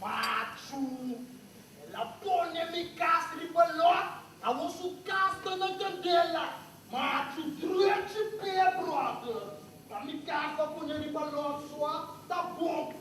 Machu, el a pone mi kas riba lòt, awor su kas ta na kandela. Machu, drechi p'e, bròder. Pa mi kas ta pone riba lòt sua, ta bon.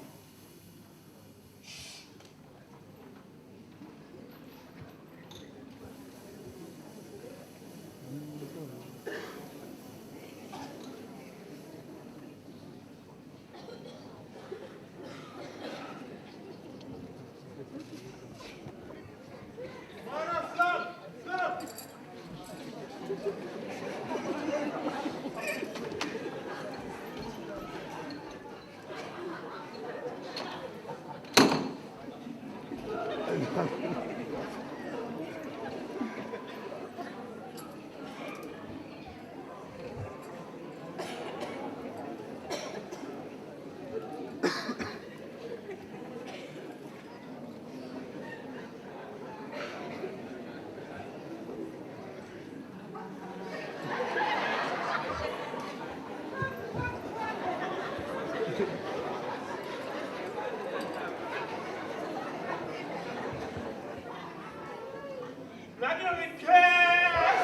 Laga mi kes!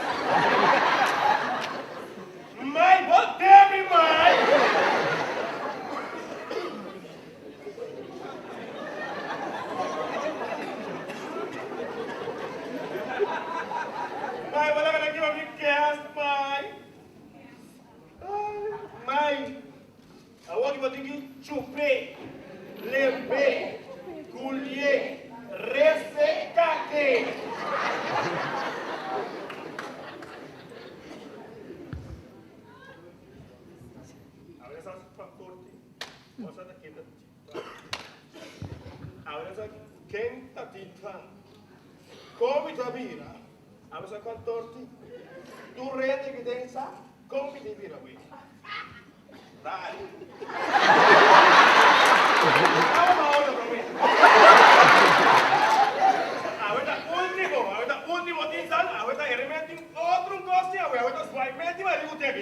Mai bo debe mai! Mai bo laga nan kiba mi kes mai! Mai, awor ki bo tin ki chup'é, lemb'é, gulié, res'é, kak'é. Awor sa kantorti, bo sa ta ken ta tita. Awor sa ken ta tita. Kon mi ta bira? Awor sa kantorti, tur rende ki den sa kon mi ta bira wei. Dale. Awe pa otro promé. Awe ta último, awe ta último tin sal, awe ta herement tin otro un kos tin awe, awe ta swaiment tin mariku tebi.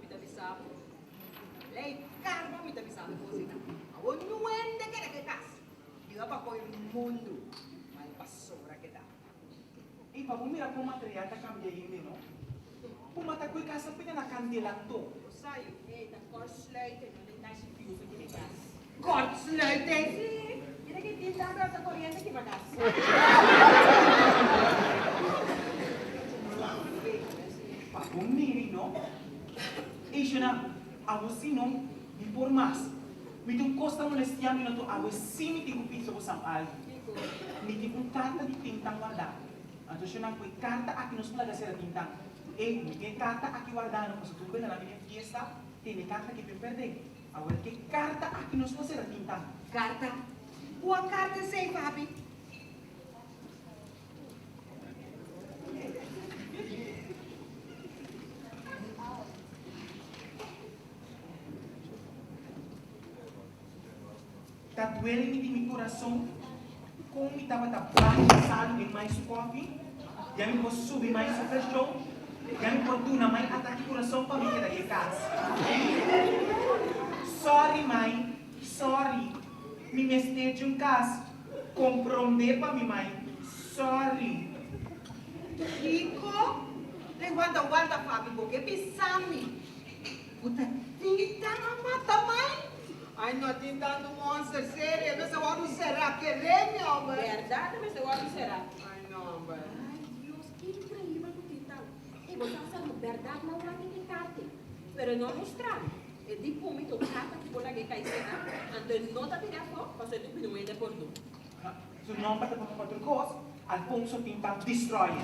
Mi ta bisa bo, lei karma mi ta bisa bo kosita. Awor nuende keda ke kas, biba pa koe mundu, mal basura ke ta. Ey, pa bo mira kon material ta kambia hende no. Bo mata koe kas a pega na kandela anto. Bo sa yu, ey ta kortsluiting, no den tashi fuse ki den kas. Kortsluiting? Si, mira ki tin tantu asa koriente kiba kas. Pa bo miri no. Ey Shona, abo si no, mi por mas. Mi tin un kos ta molestia mi no to awe si mi tin ku pizza bo sam algu. Mi tin un karta di tintan wardá. Anto Shona ku e karta aki nos por laga sera tintan. Ey, mi tin e karta aki wardá no pasobra tur benda nan bini fiesta tene e karta aki p'e pèrdè. Awor ke karta aki nos por sera tintan? Karta? Kua karta esei, papi? Ta duel mi di mi kurason kon mi tabata basha salu den mai su kòfi, ya mi por subi mai su preshon, ya mi por duna mai ataki kurason pa mi keda di e kas. Sòri mai, sòri, mi mester di un kas, komprondé pa mi mai, sòri. Kiko? Lei wanta wanta Fabi bo ke bisa mi ku ta Tita a mata mai? Ai no tin tantu monster serio e mester wòrdu será kere mi homber. Bèrdat e mester wòrdu será. Ai no homber. bo sa sa no berdad nan wak e karte. Pero no mustra mi. E di ku mi to kata ku bo laga e kai sera, anto e no ta bira afó, pasobra e ta pidi un hende pordon. Su nomber ta papa pa tur kos, Alfonso tin pa destroyer.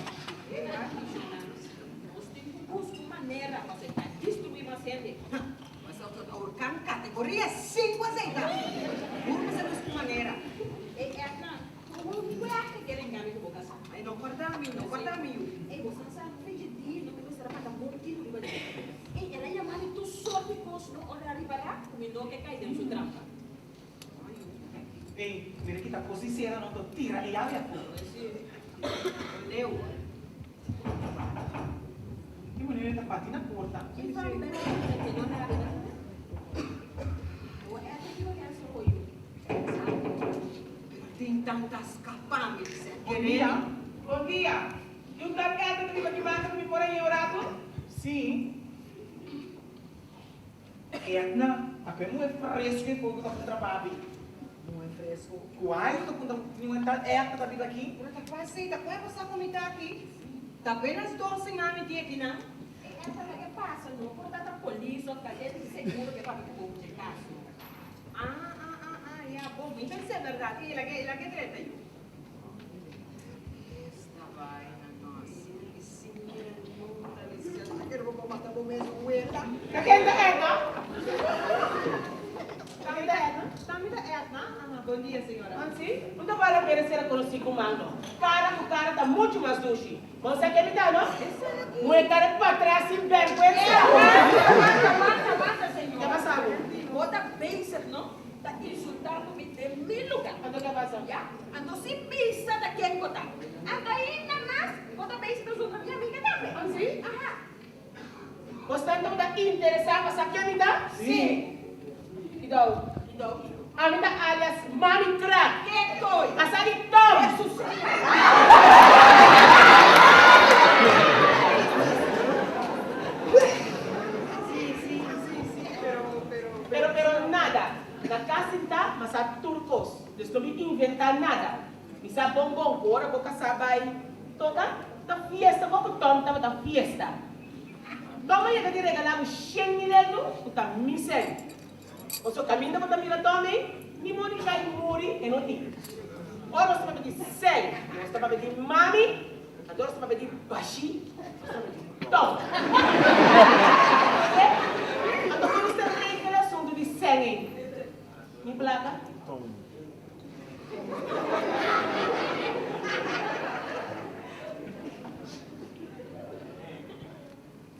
Nos tin ku buska un manera pasobra e ta destruí mas hende. Mas auto ta orkan kategoria sinku aseita. Tur mester buska un manera. Ey Edna, kon un fuerte ke renga mi ku bo kasá. Ay no kòrda mi, no kòrda mi yu. Ey bo sa sa fecha di no mi mester a paga bon tinu riba dje. Ey el a yama mi tur sort di kos no ora ripará ku mi no ke kai den su trampa. Ey, mira kita cos di cera no to tira e yabi afo. Leu. Ki manera ta bati na porta. Ki fami ta na porta ke no rabia na porta? Bo ete ki bo kenso ko yu. Pero tin tanta scapa mi di ser. Bon dia. Bon dia. Yu ta ete ta biba ki banda ku mi por a ñe un rato? Si. Edna, ta ku e muhe fresco e poco ta puntra papi. Muhe fresco? Cual ta puntra mi un tal Edna ta biba aki? Pero ta cual si, ta cual bo sa cu mi ta aki? Ta apenas dos siman mi tin aki nan. E Edna ta ke pasa no por ta ta polis of cadete di seguro ke papia cu bo cu dje caso. Ah, ah, ah, ah, ya, bon, mi pensé berdad, y el a ke, el a ke treta yu. Esta vaina no asina ki sinbergunta di cielo ta kere bo pa mata bo mes wela. Ta ken ta Edna? Ta ken ta Edna? Ta mi ta Edna. Aha, bon dia señora. Ansi, un ta bala pena sera konosí ku man no. Kara ku kara ta muchu mas dushi. Bo sa ken mi ta no? Muhe kara patras sin bèrgwensa. Wanta, wanta, wanta, wanta señora. Ke pasa bo? Bo ta bezig no ta insultá ku mi den mi lugá. Anto ke pasa? Ya. Anto si bisa ta ken bo ta. Anto ainda mas bo ta bezig ta zundra mi amiga tambe. An si? Aha. Bo tanto bo ta interesá pa sa ken mi ta? Si. Kidou. Kidou kiko? Ami ta alias Mami Crack. Ke koy? A sa di Tom. Jesus Cristo. Si, si, si, si, pero, pero, Pero, pero nada. Na cas sinta, ma sa tur cos. Dus no mi inventa nada. Mi sa bon bon cu ora bo casa bay toca, ta fiesta bo cu Tom tabata fiesta. Tom a yega di regala bo shen mil euro cu ta mi cen. Pasobra caminda bo ta mira Tom ey, ni mori cay muri e no tin. Ora nos ta papia di cen, nos ta papia di mami, anto nos ta papia di bashi, nos ta papia di Tom. Anto con nos ta regla e asunto di cen ey? Mi placa?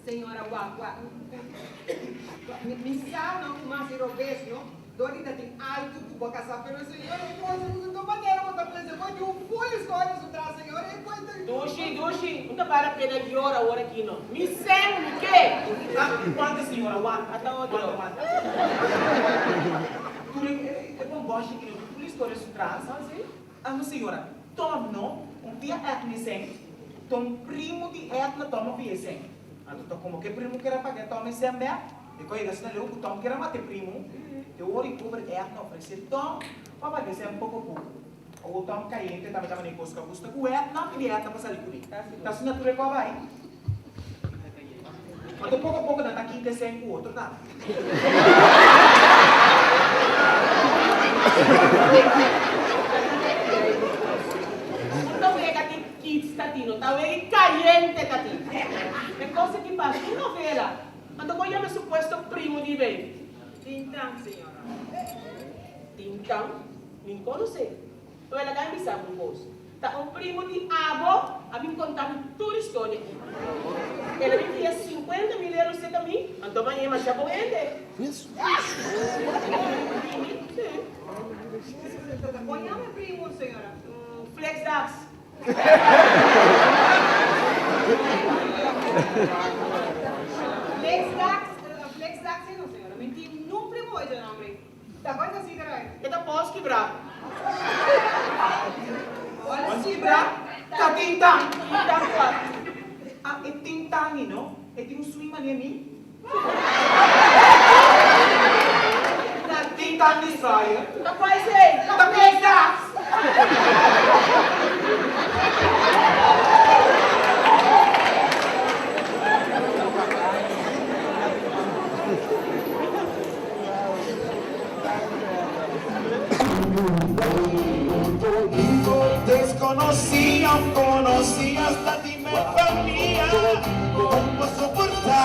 Señora wak wak mi mi sa no cu mas di robes no dor di ta tin algo cu bo casa pero señora e cosa cu no manera bo ta pensa bo tin un full historia su tras señora e cuenta Dushi dushi no ta bal la pena yora awor aki no mi sen mi ke. Ah wanta señora wanta Ata otro. wanta wanta tur e bomboshi aki no tin full historia su tras Ah si. Ah no señora Tom no un dia Agnes sen Tom primo di Edna Tom a pia e sen. Anto ta como ke primo kier a paga e Tom e sen bek. E ko yega asina leu ku Tom kier a mata e primo. Te ora i pober Edna ofrece Tom pa paga e sen poco poco. Awor Tom cayente tambe ta manda e cos ku a gusta ku Edna pidi Edna pa sali kuné. Ta asina tur e ko a bai. Anto poco poco nan ta kita e sen ku otro tambe. Ta wega di kids ta tin, no ta wega di cayente ta tin. E cos aki pasa un novela, anto bo yama e supuesto primo di bay. Tintan, señora. Tintan? Mi conoce. Pero el a gan bisa bo un cos. Ta un primo di abo a bin conta mi tur historia aki. El a bin fia 50 mil euro cerca mi, anto mañe masha bon hende. Sí. Con yama e primo, señora? Flex Dax. Flex Dax, Flex Dax no, señora. Mi tin nun primo oye nombre. Ta cual ta asina rai? E ta pos kibrá. Pos kibrá? Ta tinta! Tinta cua? Ah, e tinta mi no. E tin un swing manera mi. Ta tinta destroyer. Ta cua esey? Ta pesa! konosí òf konosí hasta di mi famia Kon bo soportá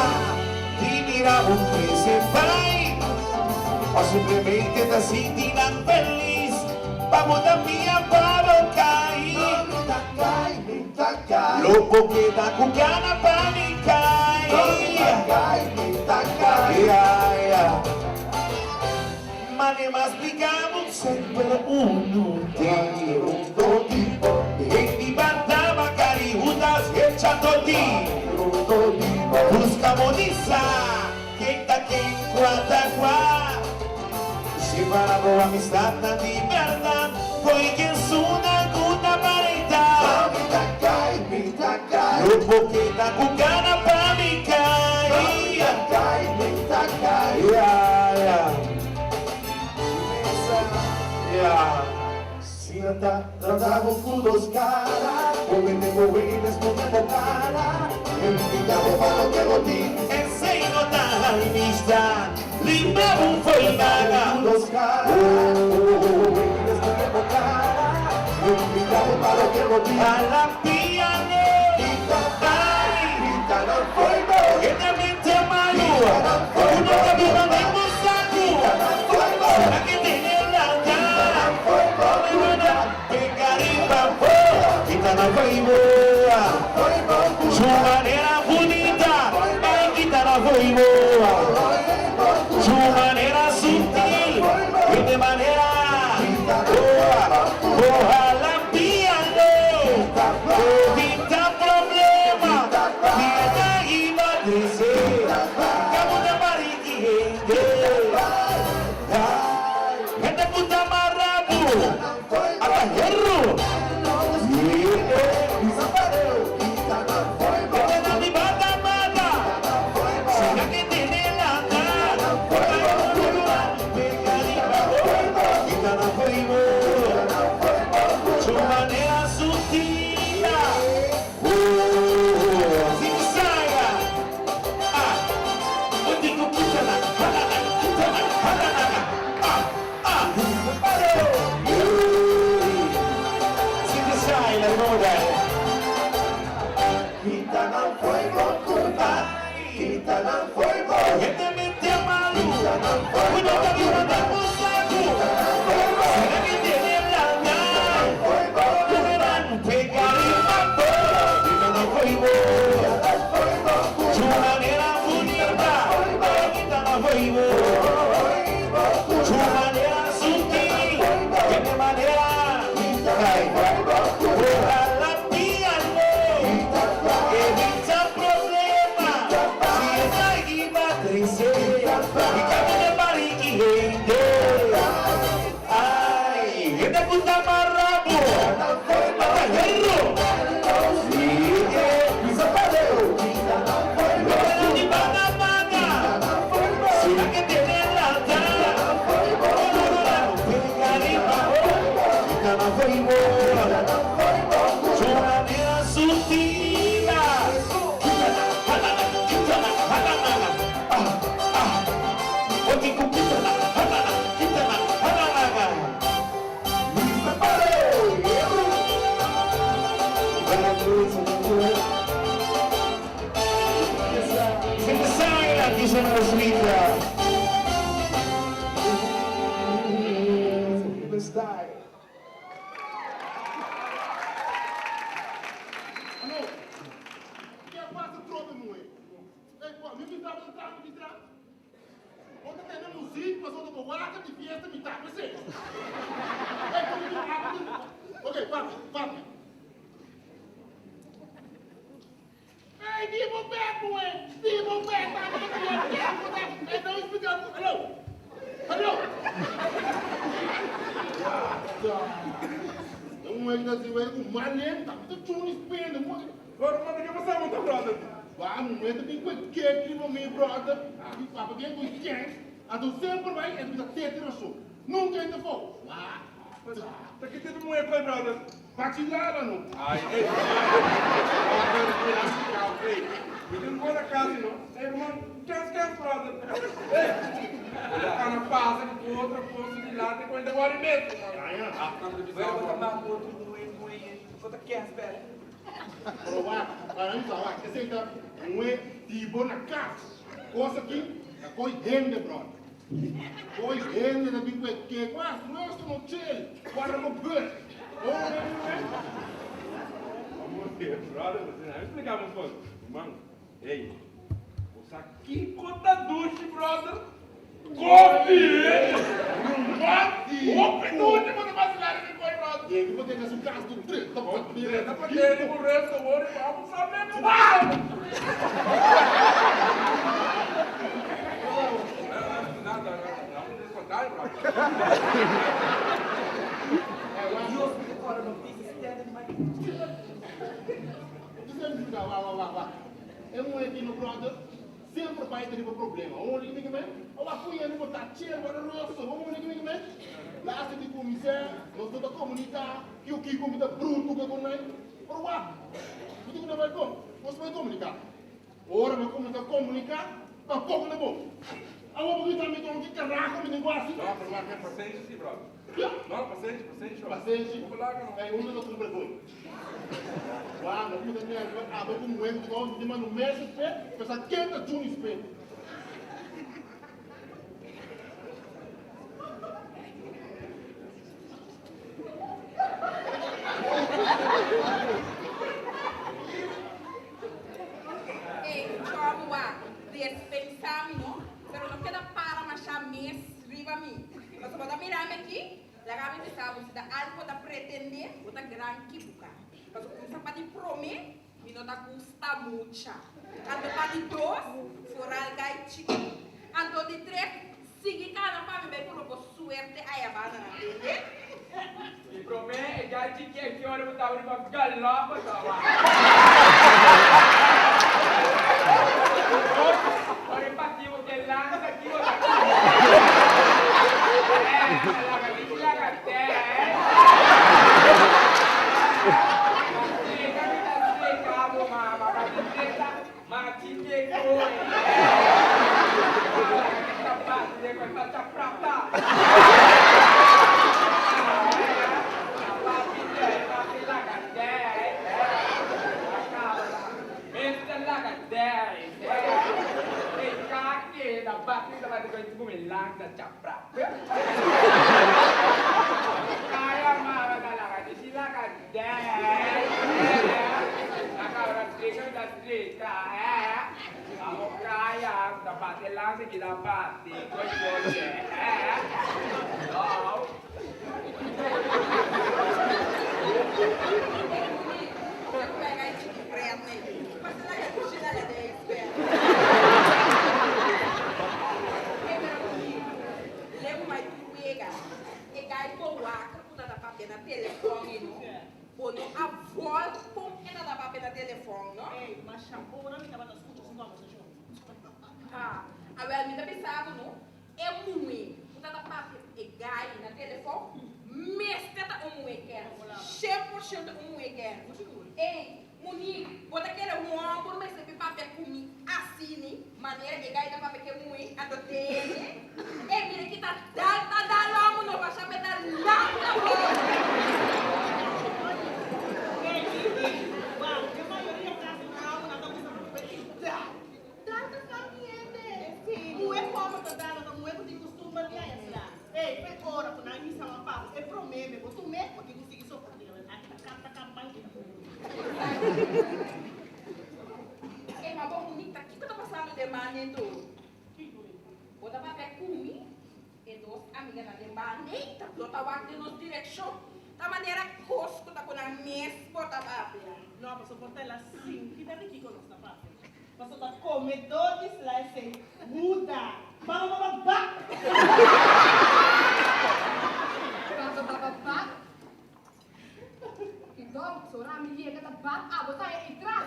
di mira un krese bai Òf simplemente ta sinti nan felis pa bo ta mia pa bo kai Lo bo keda ku gana pa mi kai Mane mas splica bo semper unu tin Hende banda bakari Judas hecha toti Busca bo di sa ken ta ken kua ta kua Si para bo amistad ta di berdad Koe ken suna ku ta parenta Lo bo keda ku gana pa mi kai. Si nan ta trata bo ku dos kara, bo mete bo wei despues bo kara, Envidia bo pa loke bo tin. Esei no ta amistad, libra bo fo'i nada. Ku dos kara, bo wei despues bo kara, Envidia bo pa loke bo tin. A la piano, ay, Hende mente malu, ku no ta biba den bo saku. Será que tene lata? Pega riba bo, kita nan fo'i boa. Su manera bunita, ay kita nan fo'i boa. Su manera sutil, hende manera boa. Ojalá piano, evita problema, Kita iba trece, Cabo ta bariki hende. Hende ku ta mara bo, ata heru. Hende nan di bata mata, sina ke tene lata. Kita nan fo'i bo, su manera sutil. Oh, zigzaga. Ah, bo tin ku kita nan, hala nan, kita nan, hala nan. Ah, ah. Zigzaga, riba Kita nan fo'i bo kurpa, kita nan fo'i bo. Hende mente malu, ku no ta biba den bo saku. Sera ke tene lata? Pega riba bo, kita nan fo'i bo. Su manera bunita, kita nan fo'i bo. Su manera sutil, hende manera. Ojalá piano, evita problema. Si e ta iba trece, i cabo de bariki hende. Ay, hende ku ta mara bo, ata heru. Hende di banda banda, sera ke tene lata? Pega riba bo, kita nan fo'i bo. Su manera sutil. Kita nan, hala nan, kita nan, hala nan. Ah, ah. Bo tin ku kita nan, hala nan, kita nan, hala nan. Zigzaga, dice Roswitha. Ano? Ke pasa trobe muhé? Ei, pô, mi mita bo ta mi tra. Bo ta tende muziek, pasobra bo wak di fiesta mi ta, p'esei. Ei, pô, mi Ok, papia, papia. Ei, di bo bek muhé, di bo bek, ta mi ta tempo ta. Ei, no explica. Hallo. Hallo. E muhé ta si wei ku malenta, mi ta chuni spende muhé. Brother, manda ke pasa bo ta brother? Wak, muhé ta bin ku e kek riba mi brother. Mi papa bien ku chèns. Anto semper bai e ta bisa tete rason. Nunka e ta fou. Wak. Ta ki tipo muhé koi brother? Bachilada no. Ai, ei, brother, ei, mi tin un na kas, no? Ei, ruman, kens kens brother. Ei, el a kana pasa ku otro kos su dilanti ku el ta wòri mes, ruman. Ai, Ah, ta mi bisa Bo ta bo. mak otro muhé muhé. Bo ta kens bèl. Pero wak, para mi sa wak, esei ta muhé di bo na kas. Kos aki ta koi hende, bròder. Koi hende ta bin ku e kek. Wak, rustig no chill. Warda bo bus. Ora mi mes. Brother, asina mi splika mi kos. Ruman, Ey, bo sa kiko ta dushi, brother? Kofi! Ruman di Hopi dushi bo ta basila riba e koi, brother. Yegi bo tenga su kas du drenta patera. Drenta patera riba un resto wor i bo sa me ku bo. Nada, nada, nada, mi ta spantá, brother. Dios mi ta kòrda notisia stèndè di Mike. Bo ta juda wa wa wa wa e muhe di no brother semper bai ta riba problema un hende ki men a wak ku yende bo ta chel bo ta roso bo hende ki men laatste di kuminsá nos no ta komunika kiko kiko mi ta brutu ke ku nan pero wak mi tin ku nan bai kon nos bai komunika ora mi a kuminsá komunika tampoco ta bon awor bo kita mi don ki karaho mi tin ku hasi. No pero wak pasenshi si brother. No pasenshi pasenshi. Pasenshi. Bo laga no. Ey unda ta cumpra goy. Wak no cuminsa nervio abo cu muhe cu ta di manda un message p'e p'e sa ken ta Juni Spit. Ey chòrbo wak despensa mi no pero no keda para masha mes riba mi. Pasobra bo ta mira mi aki, laga mi bisa bo, si ta algu bo ta pretende, bo ta gran kibuká. Pasobra un sa pa di promé, mi no ta gusta mucha. Anto pa di dos, foral gai chikí. Anto di tres, sigui kana pa mi bai pone bo suerte aya banda nan, tende? Di promé, e gai chikí aki ora bo tabata riba galòp tabata. Dos, ora e patí bo ke lansa aki bo ta Eh, laga bichi laga tè. Ma seka mi ta seka bo mama, ma di seka ma chike koe. Laga bichi ta bati den koe pa chaprapta. Awel mi ta bisa bo no, E muhé ku ta ta papia ku e gai na telefòn mester ta un muhé kèns, 100% un muhé kèns. Ey, Monique, bo ta kere un hòmber mester bin papia ku mi asini, manera e gai ta papia ku e muhé, anto tene? Ey, mira ki ta dal ta dal hòmber no basha pe ta lanta bo! Tanta sa mi hende. Muhé pober ta dana ta muhé ku tin kustumber di haña sla. Ey, p'e ora ku nan hisa wan pa bo, e promé me bo tum'é, bo tin ku sigui soport'é. Awel, aki ta kap ta kap ban kita. Ey, ma bo Munita, kiko ta pasando den banda enton? Bo ta papia ku mi? E dos amiganan den banda ta flota wak den nos direkshon. Ta manera kos ku ta ku nan mes por ta papia. No, pasobra por ta el a sinti ta di kiko nos ta papia. Paso ta comedor di sla esey Huda. Baba baba ba. Baba baba ba. Ki dom, sora mi yega ta bat abo ta e itras.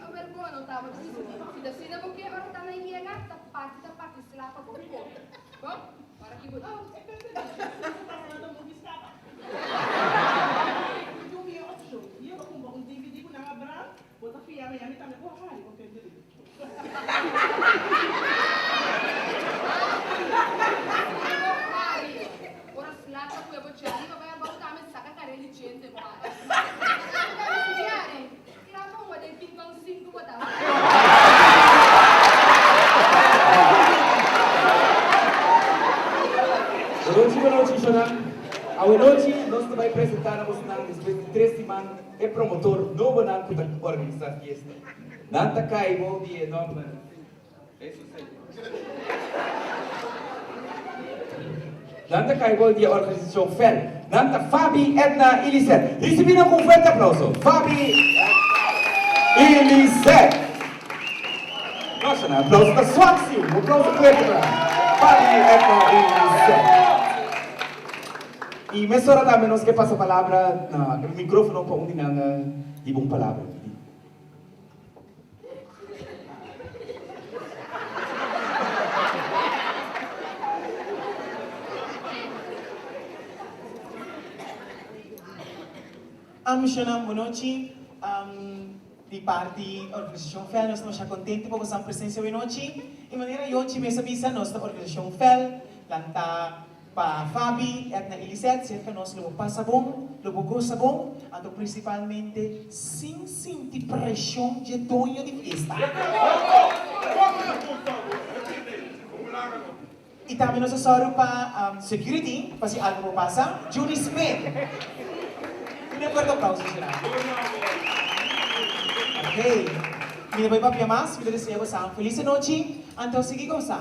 Awel bo no tabata discuti. Si ta asina bo ke ora ta na yega ta parti ta parti sla pa bo come. Bon? Ora ki bo di. presentá na bosnan despues di tres siman e promotor nobonan ku ta organisá fiesta. Nan ta kai bou di e nòmber Nan ta kai bou di e organisashon fel. Nan ta Fabi, Edna i Lisette. Risibí nan ku un fuerte aplauso. Fabi, Edna i Lisette. Nossa, nan aplauso ta swak si. Un aplauso fuerte pa nan. Fabi, Edna i Lisette. I mesora tambe nos ke pasa palabra na e microfono pa un di nan hiba un palabra. Amishonnan bonochi di parti Organisashon Fel nos ta masha kontento pa boso presensia awenochi i manera Yochi mes a bisa nos ta Organisashon Fel lanta Pa Fabi, Edna i Lisette, serka nos lo bo pasa bon, lo bo gosa bon, anto prinsipalmente sin sinti preshon dje doño di fiesta. I tambe nos a sòru pa security pa si algu por pasa, Judy Smith. Duna un fuerte aplauso Gerardo. Ok, mi no bai papia mas, mi ta desea boso un felis anochi, anto sigui gosa.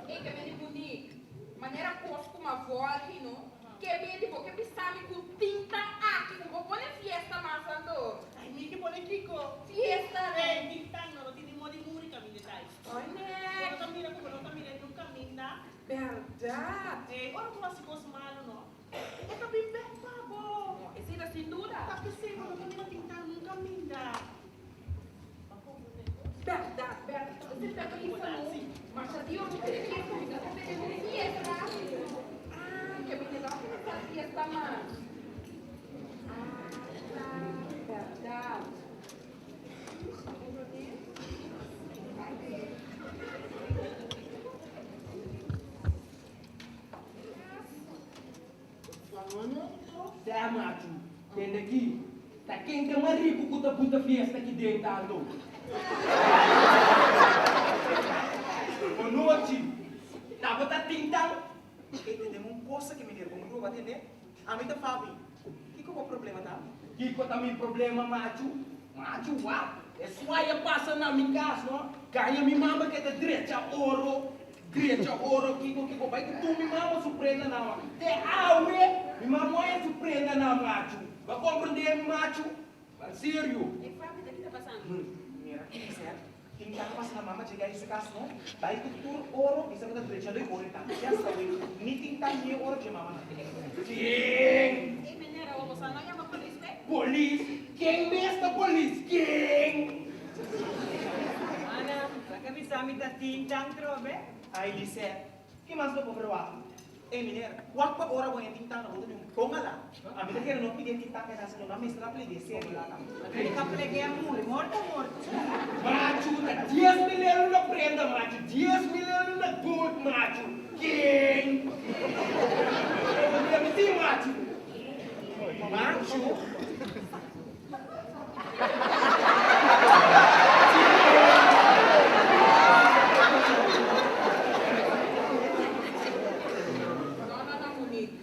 Ei ke bini Monique, manera kos ku ma vòlgi no, ke bini bo ke bisa mi ku tinta aki ku bo pone fiesta mas anto. Ai mi ke pone kiko? Fiesta no. Ei tinta no, no tin ni modi muri kaminda esai. Ai nek. Bo no ta mira ku bo no ta mira niun kaminda. Bèrdat. Ei ora bo hasi kos malu no, e ta bin bèk pa bo. No, esei ta sin duda. Ta p'esei bo no ta mira tinta niun kaminda. Bèrdat, bèrdat. Esei ta bisa no. Masha Dios no kere fiesta, mi ta pede un fiesta. Ah, ke mi ta organisa fiesta mas. Ah, bèrdat. Sè machu, tende aki, ta ken ta mas riku ku ta buta fiesta aki den tantu? Bonochi, tabata tin tan? Ey tende un cosa ke meneer bon roba tende, ami ta Fabi, kiko bo problema ta? Kiko ta mi problema machu? Machu wak, e swai a pasa na mi kas no, gaña mi mama ke ta drecha oro, Drecha oro kiko kiko bai ku tur mi mama su prenda na ma te awe mi mama oye su prenda na machu ba komprende mi machu ban serio. E Fabi ta kita pasando. Mira ki mester tin ta pasa na mama chega e su kas no bai ku tur oro bisa ku ta drecha lo e oro e ta ya sa we ni tin ta ni e oro dje mama na. Ken? E meneer awo boso a no yama polis pe? Polis? Ken mes ta polis? Ken? Ana, laga bisa mi ta tin tan trobe. Ai Lisette, ki mas lo por verwachti? Ey meneer, wak pa ora bo e tin tan no bo ta ni un bon ala. Ami ta kere no pidi e tin tan keda sino nan mester a pleg'é serio. Mi ta pleg'é a muri, morto morto. Machu, ta 10,000 euro na prenda machu, 10,000 euro na gold machu. Ken? Bo mira mi tin machu. Machu? No, no, no, Monique.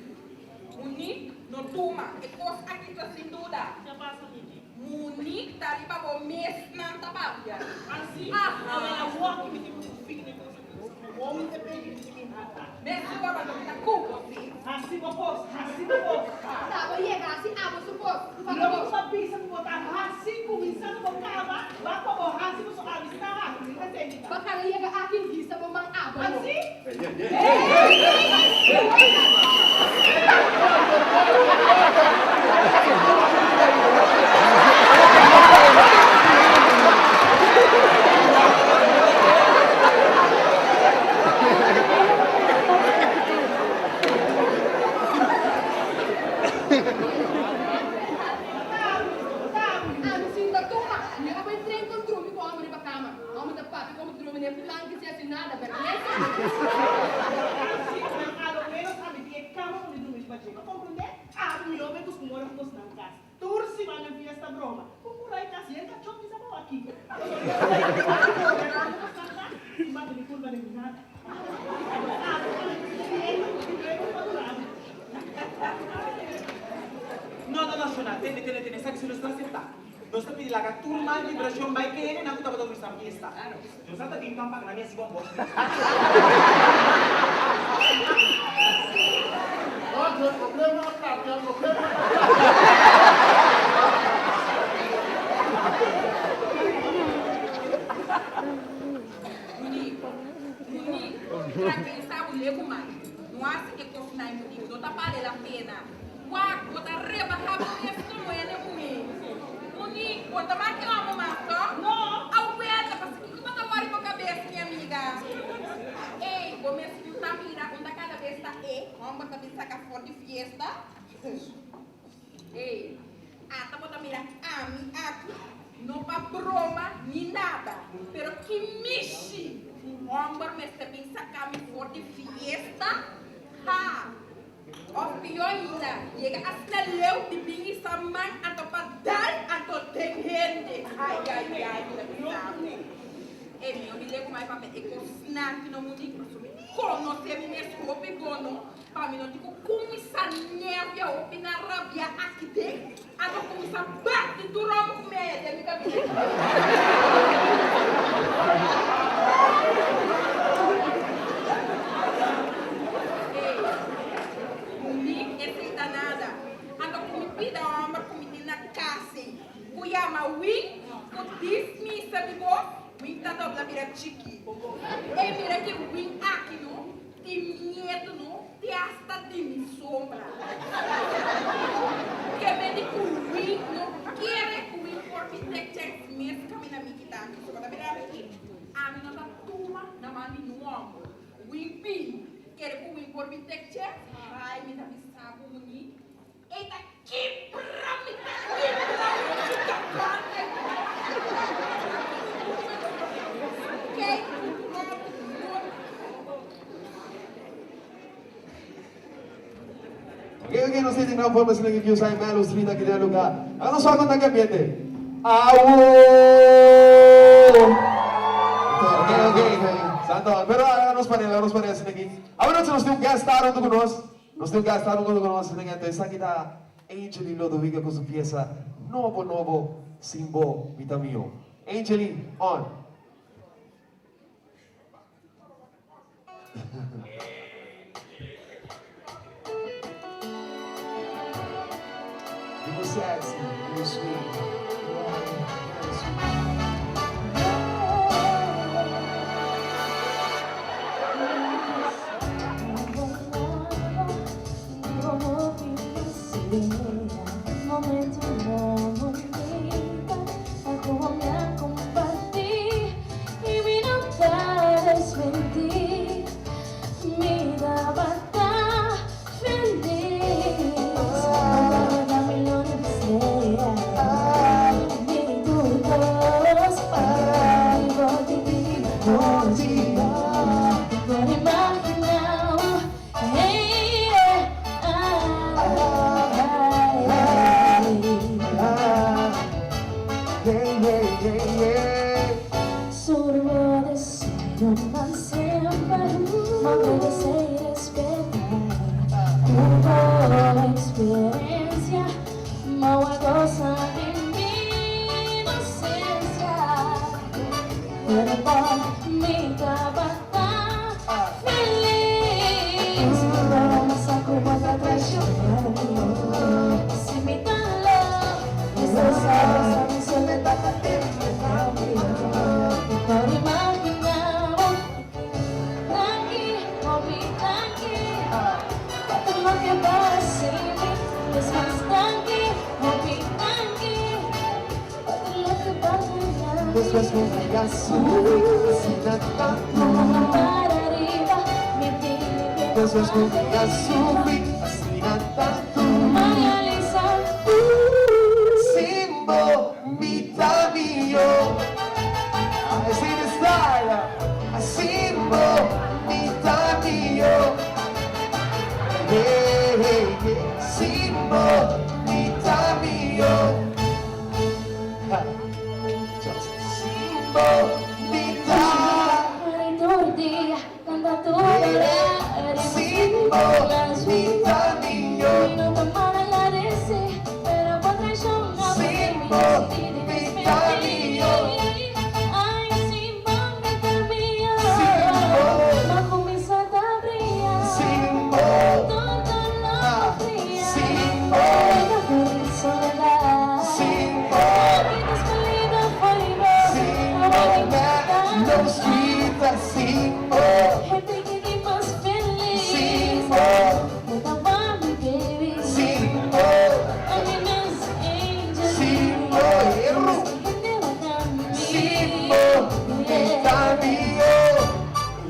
Monique, no tuma. E kos aki ta sin duda. Ke pasa, Miki? Monique ta riba bo mes nan ta papia. Asi? Aha. Awel awor ki mi tin ku fin e kos aki. Awor mi ta pegi mi tin mi hata. Mes ora mi ta ku bo, si. Hasi bo kos, hasi bo kos. Ta bo yega hasi abo su kos. Faka Loke bo. ku bo bisa ku bo ta hasi, kuminsá ku bo kaba, wak pa bo hasi ku su amistá hasi. Mi ta senti ta. Bo kara yega aki hisa bo man abo. Hasi? Ami sinta tuma, mi a bai tren con drumi cu homber riba cama. Homber ta papia como ta drumi den planki sin haci nada, berguensa. Así, pero a lo menos ami tin e cama pa mi drumi riba dje. Bo comprende? Ami lo bai busca un ora cu bos nan cas. Tur siman den fiesta broma. Cu cura e cas yen cachó bisa bo aki. Pasobra mi ta bai cu ora cu bos nan cas, mi manda mi curva den nada. shona, tende, tende, tende, esaki si nos no aseptá. Nos ta pidi laga tur mal vibrashon bai ke hendenan ku tabata organisá fiesta. Nos a ta bin pan paga nan mi hasi bon bòs mes. Oye, problema a papia, problema a papia. Monique, Monique, tranquilisa bo legu man. No hasi e kosnan, Monique, no ta bale la pena. Wak, bo ta rebaha bo mes como hende muhé. Monique, bo ta maki homo mas, to? No. Awela, pasikiko bo ta wòri bo kabes, mi amiga? Ey, bo mes no ta mira unda kada bes ta e homber ta bin saka for di fiesta? Ey, ata bo ta mira ami aki, no pa broma ni nada, pero ki mishi un homber mester bin saka mi for di fiesta? Ha! Of pió ainda, yega asina leu di bin hisa man anto pa dal anto den hende. Ai, ai, ai, mi ta bisa bo. E mi no bile ku mai papia e kosnan ki no munik, pasobra mi konosé mi mes hopi bon no, pa mi no tin ku kuminsá nervia hopi na rabia aki den, anto kuminsá bati tur hòmber ku mi a haya den mi kaminda. Ey, Monique, esey ta nada. Anto ku mi pida hòmber ku mi tin na kas ei, ku yama Win, ku dismisa di bo, Win ta dobla bira chiki. Ey, mira ki Win aki no tin miedu no, te hasta di mi sombra. Ke mende ku Win no kere ku Win por mi tek chèns mes kaminda mi kita aki. So bo ta bira aki, ami no ta tuma na man di niun hòmber. Win bin kere ku win por bin tek che? Ai mi ta bisa bo muni e ta kibra mi ta kibra mi chica grande. Kei ku rob no. Ok ok nos tin gran forma asina ki Kyusai Melo Street aki den e lugar. Awe nos wak konta ki ambiente. Awo! Ok ok Santo pero laga nos par'e laga nos par'e asina aki. Awe nochi nos tin un guest star hunto ku nos. Nos tin un guest star hunto ku nos asina aki anto esaki ta Angely Lodovica ku su piesa nobo nobo Sin bo mi ta mihó. Angely on. You sexy, you sweet, very sweet. bo mi ta mihó. Sin bo. Sin bo. Ah, sin bo. Sin bo. Sin bo no sweet sin bo. Sin bo. Sin bo. Sin bo heru. Sin bo mi ta mihó.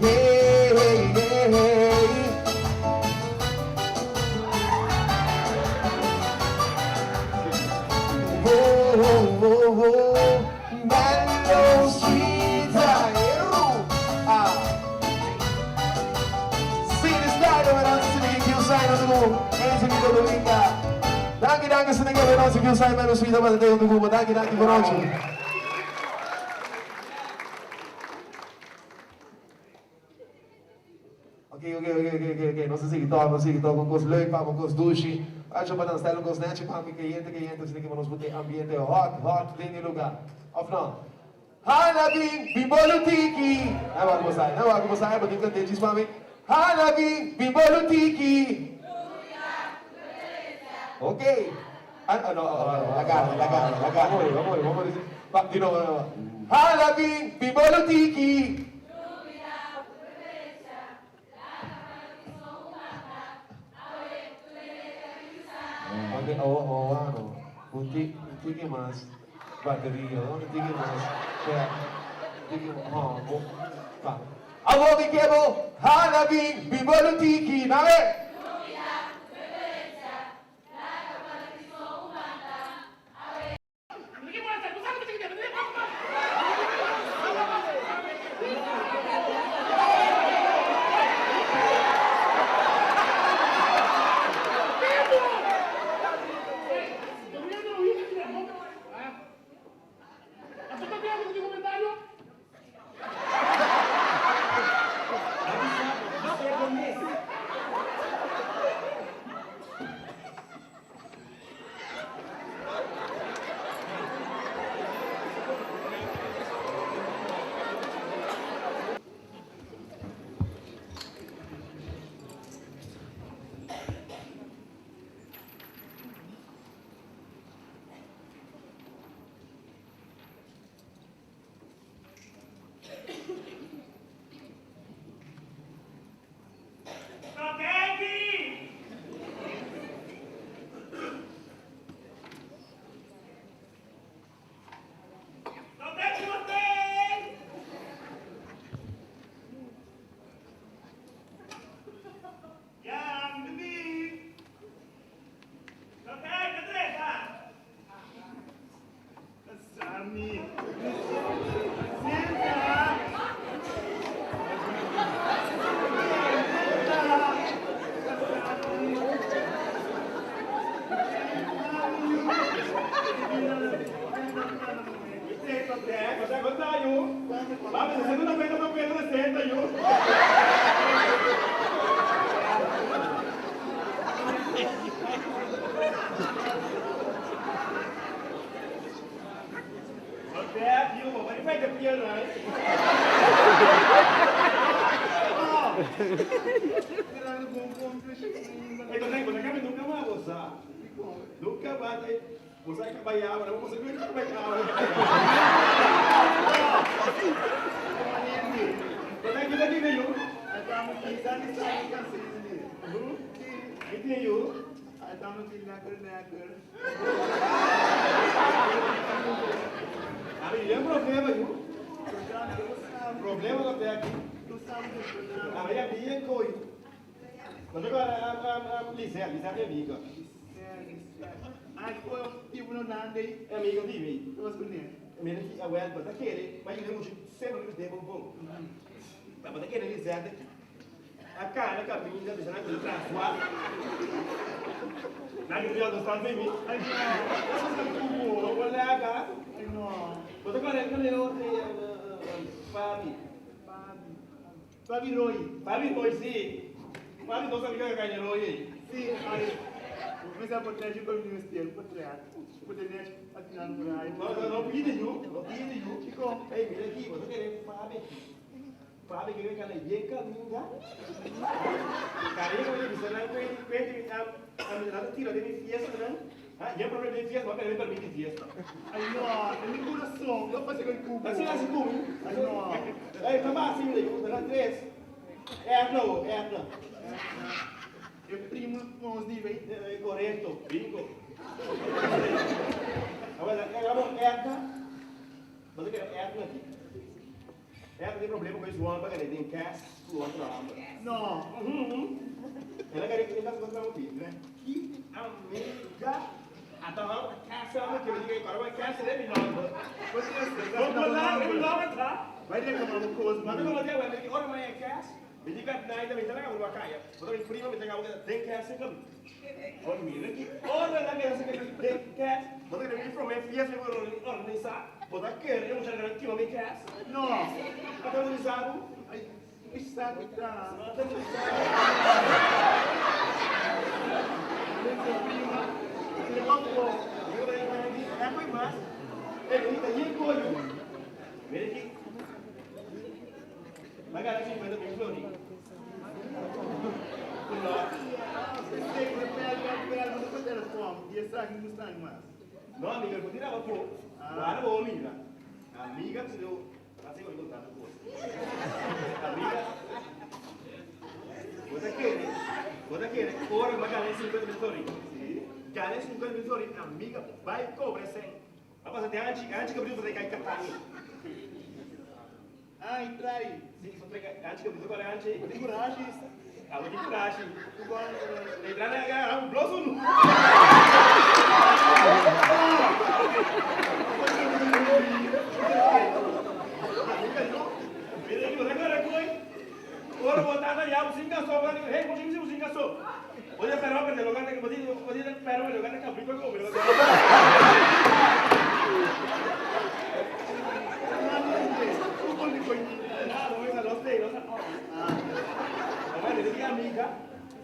Yeah, yeah. Oh, oh, oh, oh. Mellow sweet heru. Ah. Cine Style, veransi sinigi Q-Sign, no Anthony Dodovinga. Danki, danki, sinigi veransi Q-Sign, Mellow Sweet, abate tayo tugubo. Danki, danki, bonochi. Ok, ok, ok, ok, ok, ok. Nos ta sigui tòg, nos ta sigui tòg ku kos leuk pa bo, kos dushi. Acho pa nan stèl un kos nèchi pa mi, kayente, kayente, asina ke nos por tin ambiente hòt, hòt den e lugá. Òf no? Hala bin, bin bolu tiki. Nan wak ku bo sa, nan wak ku bo sa, bo tin kant'é djis pa mi. Hala bin, bin bolu tiki. Ok. Ah, no, laga, laga, laga. Vamos, vamos, vamos. Va, di nobo, di nobo. Hala bin, bin bolu tiki. Ok, oh, oh, ah, no. Un tiki, un tiki mas bateria, no? Un tiki mas, yeah. Un tiki, oh, bo, pa. Abo mi ke bo, hala bin, bin bolu tiki, na be. Kuminsá por trese ku mi mester por trese. Por tene akinan por ahí. No, no, no pide yu, no pide yu. Kiko? Ey, mira aki, bo ta kere Fabi aki. Fabi kere kana yen kaminda. Kariño ku mi bisa nan kuenti, kuenti mi am, am nan ta tira den mi fiestanan. Ha, yen problema den fiesta, bo a perde mi permit di fiesta. Ay no, den mi kurason, no pasa ku bo. Asina hasi ku mi. Ay no. Ey, ta basi mi da yu, nan tres. Erna o, Erna. E primo nos di bay. Correcto, bingo. Awor, e Erna, bo ta kere Erna aki. Erna tin problema ku e zuan pa kere den cas ku otro homber. No. El a kere e tas kos nan bin. Ki amiga ata hou cas homber ke mi diga e kore cas den mi nomber. Bo la mi nomber ta. Bai reclama bo kos. Mami como dia wende ora mi a cas. Mi di gat naida mi ta laga bo kaya. Bo ta mi prima mi ta laga bo keda den cas seca mi. Ora mira ki ora nan keda seca mi den cas. Bo ta kere mi prome fiesta mi por organisa. Bo ta kere e muchanan nan kima mi cas? No. A ta organisa bo? Ay, mi sa ki ta. No ta organisa. Mi prima, mi ta bo. Mi ta bai e mas. Ey, mi ta yin koyo. Mira ki. M'a gana 50 mil florin. No, amiga, bo tira bo po. Guarda bo mira. Amiga, ku deu hasi ku mi konta bo kos. Amiga, bo ta kere, bo ta kere ora m'a gana e 50 mil florin. Gana e 50 mil florin, amiga, bai kobra e sèn. A pasa te anchi, anchi kabritu ta kai katani. Ai, trai. Si, so treka anchi kabritu kore anchi. Di kurashi. Abo di kurashi. Ku kore kurashi. E trana ga abo bloso nu. Mira ki bo ta kore koi. Ora bo tata ya bo sin kaso, bo ta hey, bo sin kaso. Bo di pero pero lo gana bo di bo di pero lo gana cabrito ko pero.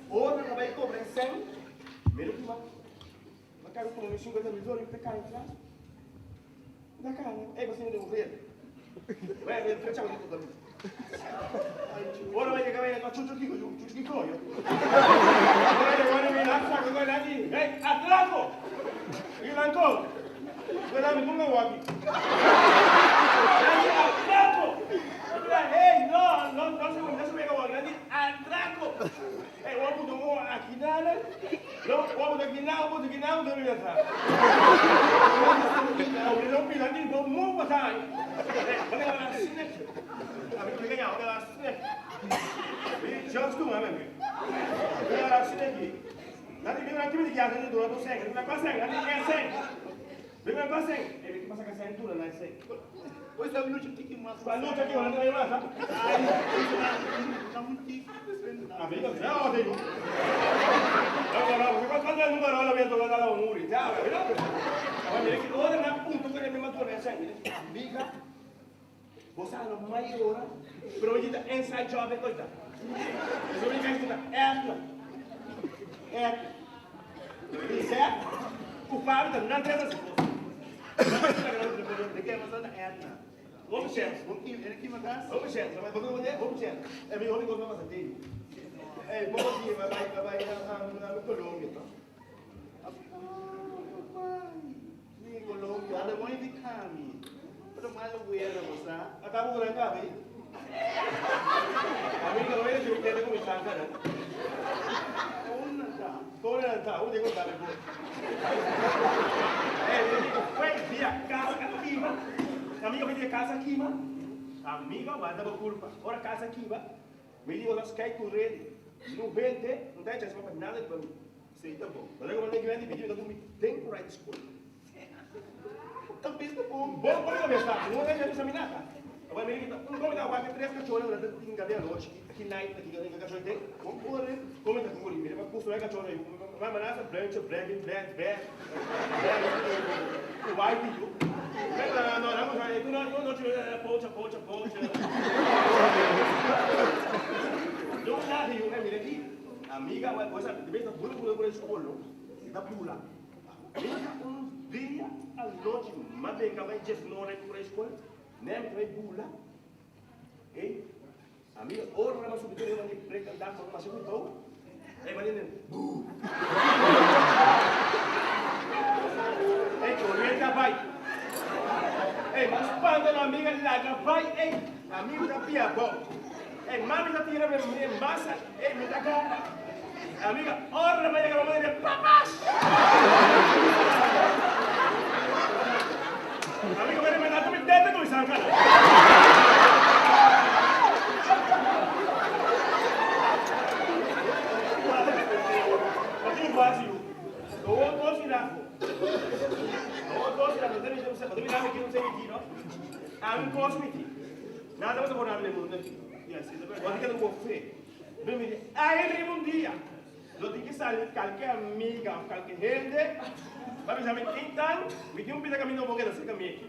Ora na bai cobra cen, mira ki ma ma caro por un 50 mil dólares te cai atrás. Da cara, ei você me deu um Vai, vai, vai, tchau, Ora vai chegar, vai, chuchu kiko, chuchu kiko. Ora vai, vai, vai, saco, vai lá, ei, atraco! E lanco! Vai lá, me ponga o aqui. Atraco! Ei, no, no, no se no se me atraco! Ei, o abu aqui nada. No, o abu aqui não, o abu aqui não, não me atrás. O não pila ni bo mo pa sai. Vai lá snack. A mim que ganhar, vai lá snack. E just come meme. Vai lá snack. Nani mi na kimi di ya ni do do seng, na pa seng, nani ke seng. Mi na pa seng. E mi pasa ka seng tu na seng. Pois é, luta tiki mas. Pa luta ki wala na mas. Ai, não tiki. Amigo, já ó, digo. Agora, você vai fazer um barulho, eu vou dar um muri, já, mira. Agora, mira que ora na punto que me matou nessa, amiga. Você não maior, pero hoje tá inside job é coisa. Você me quer que é é. E certo? O Fábio tá não traz as coisas. De que mas anda Edna. Vamos chance. Vamos que ele que matas. Vamos chance, mas vamos ver, vamos chance. É meu homem gosta mais dele. Ei, bom dia, vai vai vai na Colômbia, tá? Ni Colômbia, ela vai de cami. Pero malo guerra, você. Acabo por acá, vi. Amiga, não é que eu quero começar, cara. Onde tá? Onde tá? Onde eu tá, pô? É, eu digo, foi via casa aqui, mano. Amiga, vai via casa aqui, mano. Amiga, vai dar culpa. Ora casa aqui, mano. Me digo, nós cai com rede. Não vende, não tem chance para nada de mim. Sei, tá bom. Mas eu vou ter que vender, me digo, eu tenho que ir escola. Talvez tá bom. Bom, pode começar. Não é já nada. Agora me diga, um come da vaca três cachorros, na tem galinha noite, que night aqui galinha cachorro tem. Como corre? Come tá com mira, mas custo é cachorro aí. Vai mandar branch, black, black, black. White you. Não, não, não, não, não, não, não, pocha, pocha, pocha. Não, nada, eu, mira aqui. Amiga, vai, você, de vez em quando, por escola. E ta bula. Mira un dia anochi m'a beka bai djesnora e kura e skol, nèm ta bai bula. Ey, amiga, ora nan a subi tur e man di prek al dak, man masha kuidou. Ey, man di buu. Ey, corriente a bai. Ey, man spanta nan amiga laga bai. Ey, amiga ta pia abou. Ey, mami ta tira mi masa. Ey, mi ta gara. Amiga, ora nan a yega mama di papas. Amiga, mi remenda ku mi tete ku mi sanka. Patin fácil, yu. Lo otro sira. Lo otro sira, no te mi no te mira mi ki no sé mi ki, no? Ami kos mi ki. Nada bo ta por nada den mundo aki. Bo tin keda ku bo fe. Mi mi di, Ai riba un dia lo tin ki sali kalke amiga of kalke hende pa bisa mi kin tan mi tin un pida kaminda bo keda serka mi aki.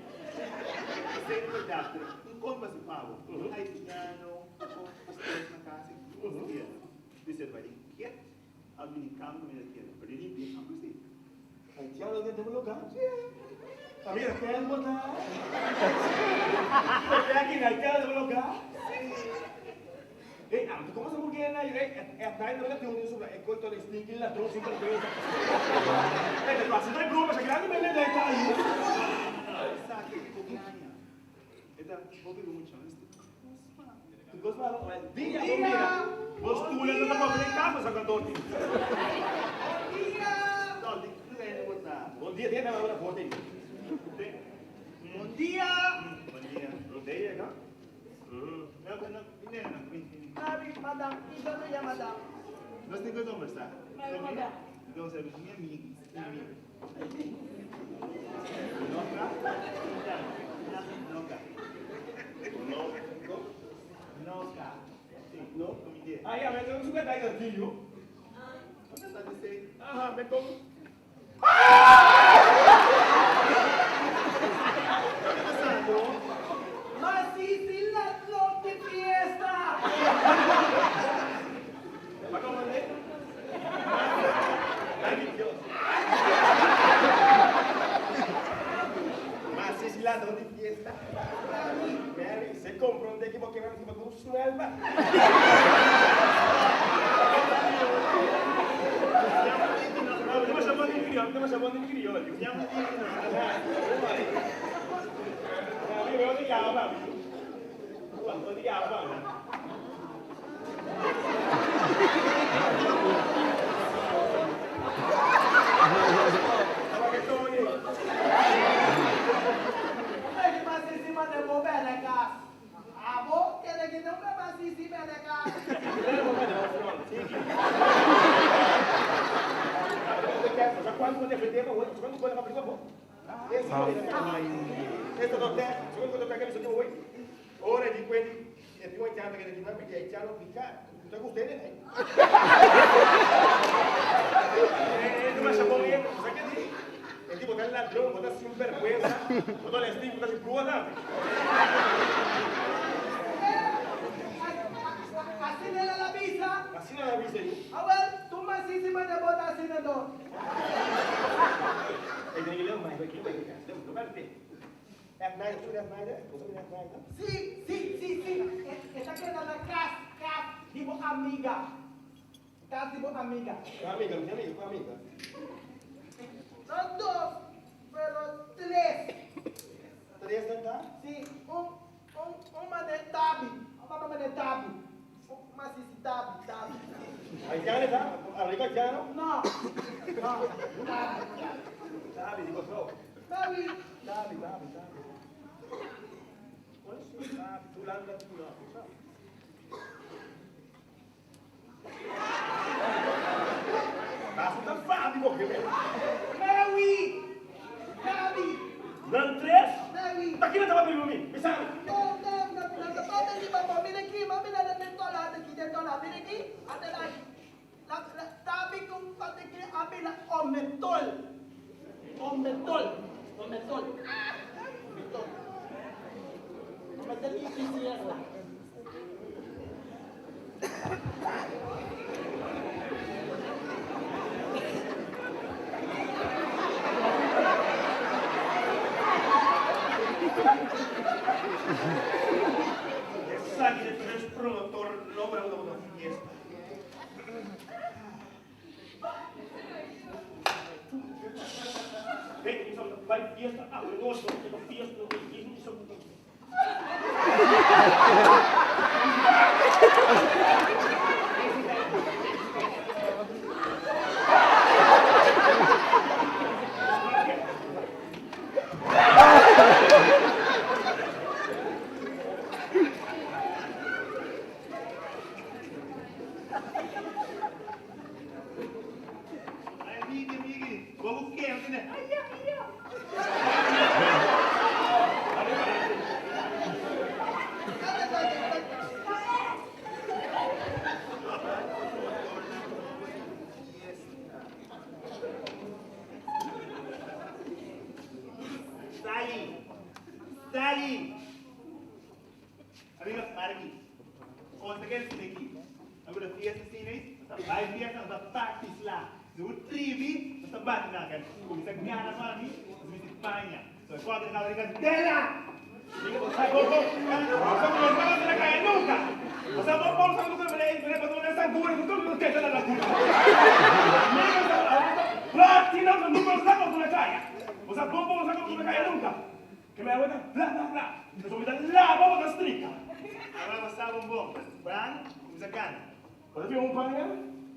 Esei ta berdad, pero un kon pa si pabo, un haitiano ku kon pastor na kas aki, si keda, bisa el bai di kiet a bini kama kaminda keda, pero di limpia amper si. Haitiano den den lugar? Sí. Amiga, ken bo ta? Bo ta aki haitiano den lugar? Sí. Ey, anto como sa burguer na ey, e atay na tin un sobra e coito de stinky ladron sin vergüenza. Ey, ta tu así broma, sa grande mele de ta ahí. Esaki e kopiania. E ta hopi bo mucha, este. Tu cos malo, dia bo mira. Bo stoel no ta move den cas, bo sa kantoor tin. Bon dia! No, di klene bo ta. Bon dia, dia na ora forte. Bon dia! Bon dia. Bon dia, no? No, no, bine no, bine, bine. Sabi, madam, i no ya madam. Nos tin ku kombersá. Mai, madam. Mi kombersá ku mi amigu, mi amigu. Noka, noka. No, Noka. No, mi Ah, ya, me tengo su que está ahí, tío. ¿Dónde está dice? Ajá, me como. ¿Qué está pasando? Masisi ladrón de fiesta! ¿Va como de? Ay, Dios. Mas es ladrón de fiesta. Mary, se compró un equipo que me con su alma. No, me llamó ni criollo, no me llamó ni criollo. Pwede masisi man de bo bele kas. Abo, kede ki no be masisi bele kas. Ora di quelli e più anziano che di perché è chiaro piccare. Tutto con te ne Eh, ma sa bom eh, sa che di? E tipo tal ladrón, bota sinvergüenza, bota le sting, bota si prua tanto. Asina la la bisa. Asina la bisa yo. Ah wel, tu masisi man de bo ta asina do. E tiene que leer más, que que que no parte. F9, tu F9, tu F9. Sí, sí, sí, sí. Esta queda na kas, kas di bo amiga. Kas di bo amiga. Amiga, mi amiga, tu amiga. No dos, pero tres. Tres dan Sí, un, un, un mané tabi. Un mama mané tabi. Un masisi tabi, tabi. Haitiano está? Arriba haitiano? No, no, tabi. Tabi, digo yo. Tabi. Tabi, tabi, tabi. ¿Cuál es tabi? Tu landa, tu landa. Basta Fabi, porque Mary! Tabi! Nan tres? Mary! Tá aqui na tava mim, me sabe? No, no, no, no, no, mami, di ba, mami, aqui, mami, na dentro lá, aqui, dentro lá, mira aqui, até lá. La, la, tabi kung pati ki abi la ometol. Ometol. Ometol. Ometol. Ometol y siesta. Esaki ta tres promotor logra ku ta bota fiesta. Hey, mi sa bai fiesta awe nochi, no ta fiesta, no ta fiesta, mi sa Ay, amigi, amigi, bo ku ken tene? Ay, ay, ay. Sali! Sali! Amiga, para aki. Konta ken esei aki. Amigo, fiesta asina ei, nos ta bai fiesta, nos ta parti sla. Si bo tribi, nos ta bati nan. Ken kuminsá gana pa mi, nos bisti paña. So e kòrta kaba di kandela! Amigo, bo sa bo bo bo sa ku nos no ta kaya nunka. Bo sa bo bo sa ku nos ta bo ta sangura ku tur nos keda na laguna. Amigo, sa parti nan, nos no sa ku nos ta kaya. Bo sa bo bo sa ku nos no ta kaya nunka. Ke mi awe ta bla bla bla. Pasobra mi ta laba bo ta strika. Awe bo sa bon bon. Ban kumsa gana. Bo ta fia un paña?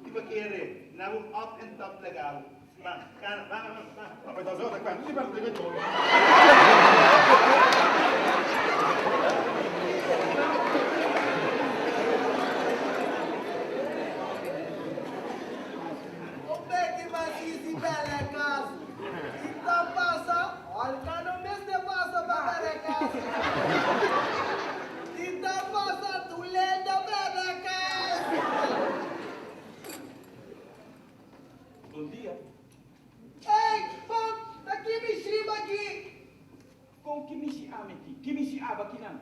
Ki bo kere? Na bo up and top laga bo. Ban, gana, ban, ban, ban. Pape ta zona kwenta di berde di todo. O beki masisi bele kas. Ki ta pasa? Olga no mester pasa pa bere kas. Ki ta pasa? Tulenda bere kas. Bon dia. Ey, bon, ta ki mishi baki? Kon ki mishi ami ki? Ki mishi abo akinan?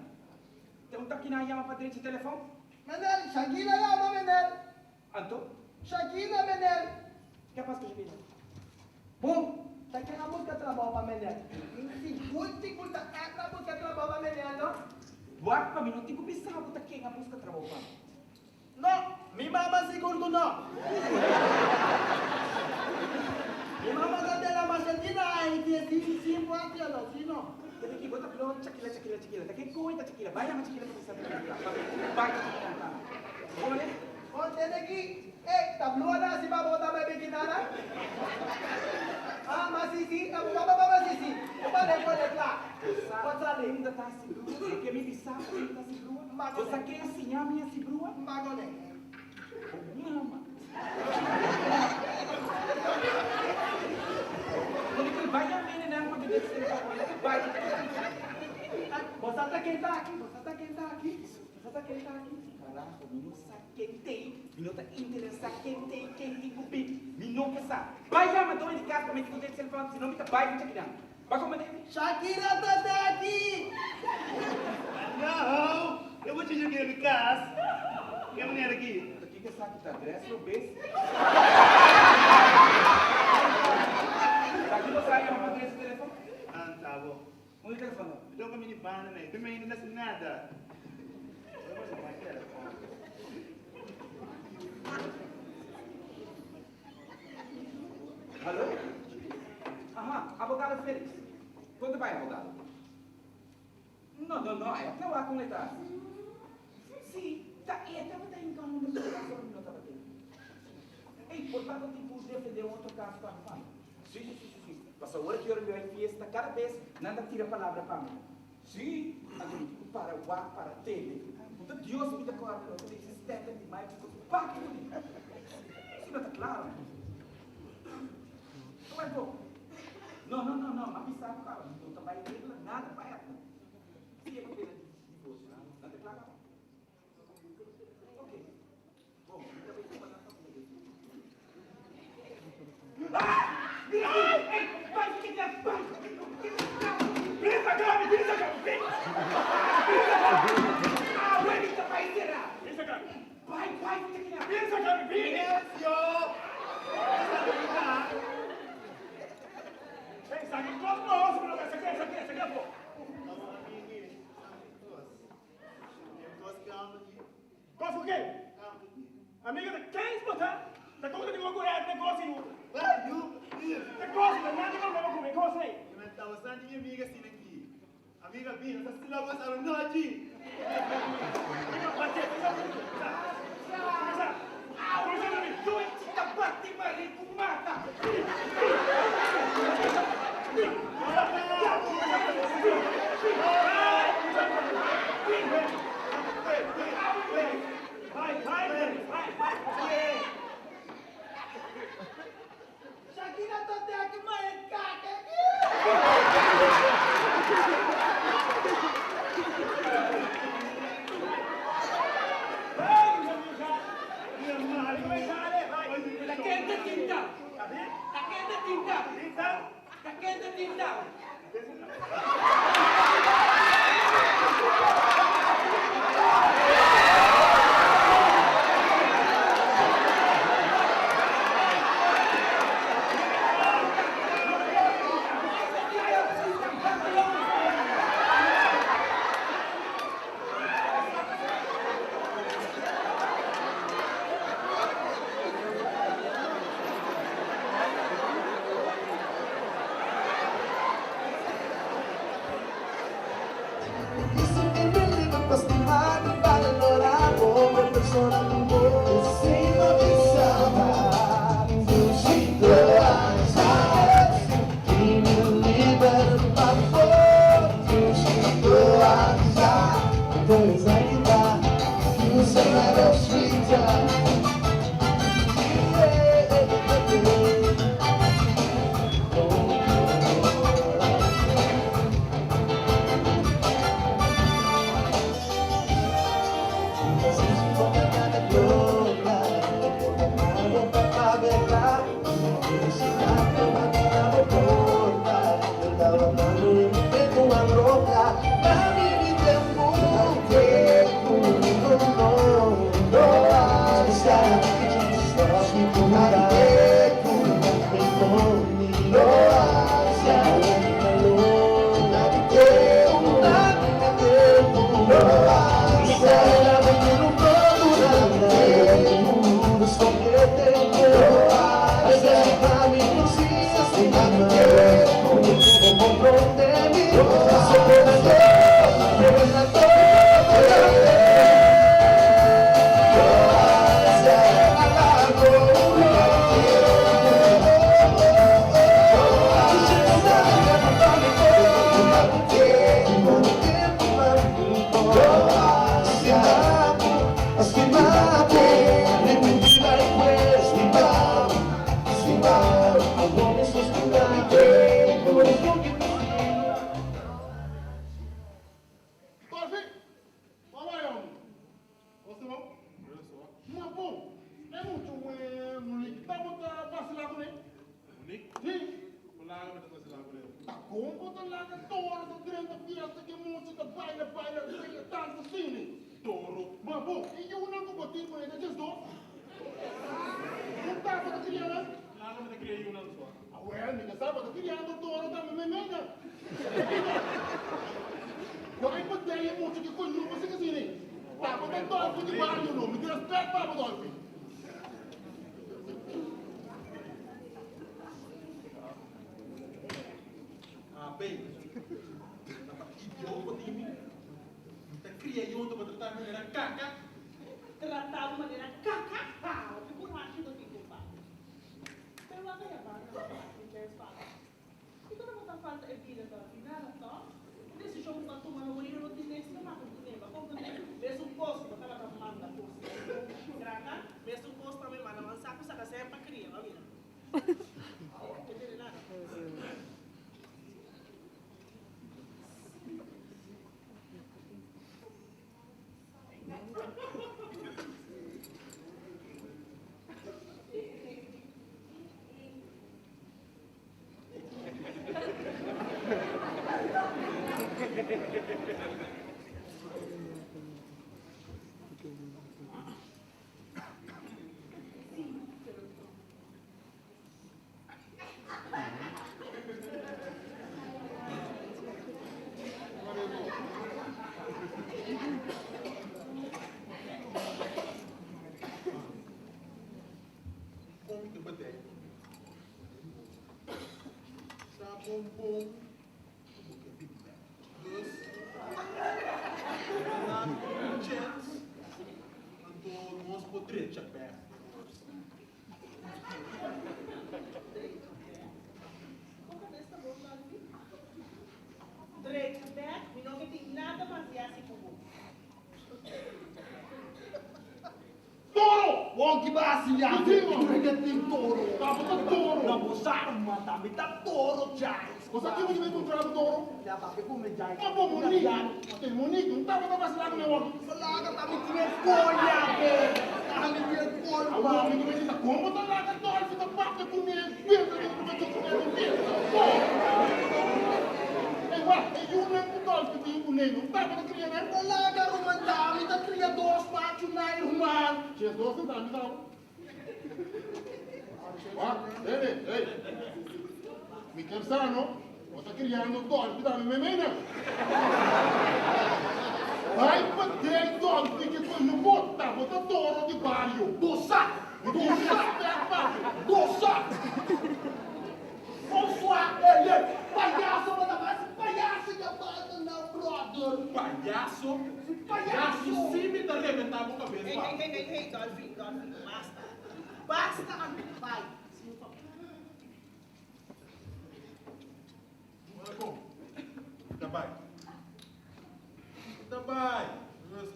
Te un ta kinan yama pa drecha telefon? Menel, Shakira yama menel. Anto? Shakira menel. Ke a pasa ku Shakira? Bon, Shakira a buska trabou pa menel. Sigur sigur ta Edna a buska trabou pa menel no? Wak pa mi no tin ku bisa bo ta ken a buska trabou pa mi. No, mi mama sigur ku no. Mi mama ta tela masha dina ai di e sin sin por haciendo, si no. Tene ki bo ta bló Shakira Shakira Shakira ta ke koe ta Shakira bai yama Shakira pa bisa ta Shakira pa bai Shakira pa mi. Bon tende ki e ta blua na si pa bo ta bebe kinana? Ah ma si si, ta bu pa pa ma si si. E pa le pone kla. Bo sa unda ta hasi brua? Bo ke mi bisa bo unda ta hasi brua? Bo sa ken a siña mi hasi brua? Bo mama. Bo di bai ya mene nan pa bebe telefon. Bai. Bo sa ta ken ta aki? Bo sa ta ken ta aki? Bo sa ta ken ta aki? Carajo, mi no sa. Ken tei? Mi no ta interesá ken tei, ken tin ku bin. Mi no ke sa. Bai yama doño di kas pa mete ku den telefòn, si no mi ta bai ku Shakira. Bai ku manera. Shakira ta daki! No! E muchacho kere mi kas. Ke manera aki? Ta kiko esaki ta dress lo bes? Ta kiko sa yama pa dress telefòn? Anta bo. Unda telefòn no? Mi toka mini banda na e. Mi no ta nada. Hallo? Aha, abogado Felix. Kon ta bai, abogado? No, no, no, e ta wak kon e ta hasi. Sí, ta e tabata hinka homber su kas ora mi no tabatin. Ey, por ta bo tin ku defendé un otro kas pa mi pa mi? Sí, sí, sí, sí, sí. Pasobra ora ki ora mi bai fiesta, kada bes nan ta tira palabra pa mi. Sí, anto mi tin ku para wak, para tende. Ku ta Dios mi ta kòrda lo ta bisa stèker di mai ku baki ku mi. Si no ta klaro. Tuma e poko. No, no, no, no, m'a bisa bo kaba, mi no ta bai regla nada pa Edna. Si e papel di divorsio, nan ta kla kaba. Ok. Bon, mi ta bai tuma nan pa mi problema ku e negoshi yu. Negoshi, ta nan tin problema ku mi kos ei. Mi ta bastante mi amiga asina aki. Amiga bini, nos ta sila bos anochi. Shakira ta te aki ma e kaka aki. Ta ken ta tinta? Ta ken ta tinta? Ta ken ta tinta? Dolfi, how are you? What's up? Ma bon, e mucho we Monique tabata vacilá kuné. Monique? Sí. Kon laga mi ta vacilá kuné? Ta kon bo ta laga toro ta drenta fiesta ku e mucha ta baila baila baila dansa asina? Toro. Ma bon, e yunan ku bo tin kuné ta djesdos? Kon tabata kriá nan? Laga mi ta kria yunan so. Awel, mi ta sa bo ta kriando toro tambe meimei nan. Bo ai podei e mucha ki koño bo sigui asina ei. Papa ta Dolfi di bario no, mi tin respet pa bo Dolfi. Ah, baby, ta pa idiot bo tin mi? Mi ta kria yu anto bo trata mi manera kaka? Trata bo manera kaka? Ha, hopi kurashi bo tin, kumpa. Pero wak a yama na mi chens pa. Kiko ta bo ta falta e bida Dolfi? Nada tòg? Un desishon ku bo a tuma no bo hira no tin niks te maka ku neba. Komprendé? Mesun kos ku bo tabata manda kos ku grana, mesun kos tambe manda man saku saka sèn pa kria. Bo a mira? No tene nada. Kon mi ta bai. bon bon ku bo ke bini bèk. Dus, duna un chèns, anto nos por drecha bèk. Bo kabes ta bon, Dolphy? Drecha bèk, mi no ke tin nada mas di hasi ku bo. Toro! Wou ki basi ya? Mi ke tin toro. Ta bo ta toro. Na bo sa ma ta mi ta toro Jai. Bo sa kiko mi ta kontra ku toro? Ya papia ku mi Jai. Ma bo Monique. Te Monique no tabata basila ku mi awor. Laga ta mi tin e kol ya be. Ta mi tin e kol pa. Awor mi ta bisa kon bo ta laga Dolphy ta papia ku mi e benta den ku mi ku mi e Ey wak e yunan ku Dolphy tin ku ne no tabata kria nan. Laga ruman ta mi ta kria dos machu nai ruman. Chi es dos ta mi sa. Wak tene ey. Mi kier sa no, bo ta kriando Dolphy tambe meimei nan. Bai pa den Dolphy ke koyo bo ta bo ta toro di bario. Bo sa, bo sa bo sa. Bonsoir ey ey payaso bo ta basi payaso ya banda nan brother. Payaso? Si payaso. Aki si mi ta rebenta bo cabes Hey pa. hey hey hey hey Dolphy Dolphy basta basta anto bai sin favor. Ora bon mi ta bai mi ta bai dus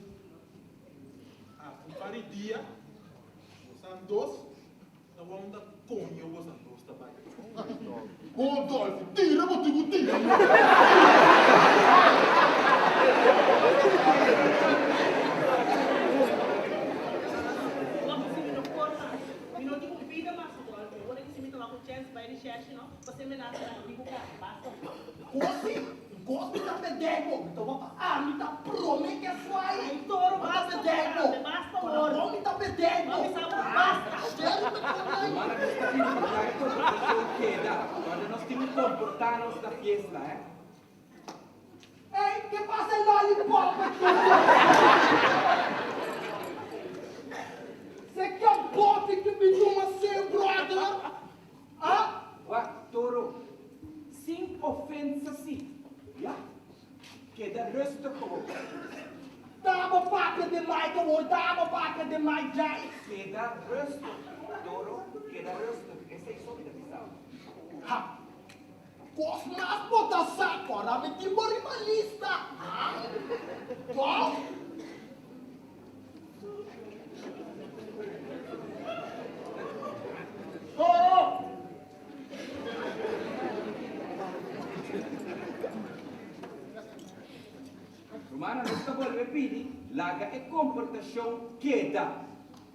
hasta un par di dia bosan dos Ta wou ta koño bosan dos ta bai. Bo Dolphy, tira bo tin ku tira. Wak si mi no por mas. Mi no tin un bida mas ku Dolphy. Ora ki si mi tuma ku chèns bai rishèrshi no, pasé menasa nan mi ku kasa. Basta. Kosi, kos mi ta pedei bo. Mi ta wak pa ami ta prome ke suai. Ay toro, basta bo tambe, basta oro. Bo mi ta pedei bo. Bo mi sa bo basta. Sherry ta konai. Humana nos ta pidi pa laga komportashon keda cuando nos tin cu comporta nos na fiesta, eh. Ey, ke pasa e lollipop aki? Se ke bote ki mi tuma seu, brother? Ah? Wak, Toro, sin ofensa si, ya. Keda rustig gewoon. Taba papia den mai gewoon, taba papia den mai djai. Keda rustig, Toro, keda rustig, esei so mi ta bisa bo. Ha! Kos mas bo ta sa, kora mi tin bo riba lista, ha? Kos? Toro! Rumannan, nos ta bolbe pidi, laga e komportashon keda.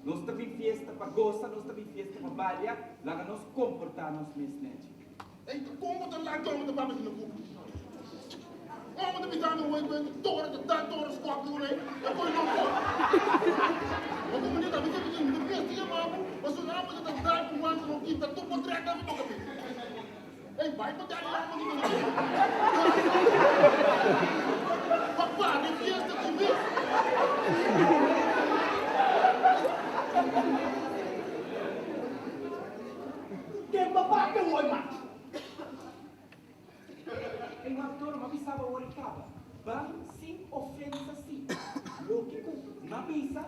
Nos ta bin fiesta pa gosa, nos ta bin fiesta pa balia, laga nos komportá nos mes nechi. Ey, ta kon bo ta laga ome ta papia asina ku bo? Ome ta bisa mi hoy ku e tore ta dan tore skòp mi unei, e koe no por. Bo komunidat a bisa mi mi ta mester yama bo, pasobra nan amo ta dal ku mansa no kita tur bo trèk nan mi toka mi. Ey, bai pa dal e amo kita no por. Pa paga e fiesta ki mes. Ken pa papia hoy macho? Ey wak Toro, m'a bisa bo awor i kaba. Ban sin ofensa si. Loke ku m'a bisa,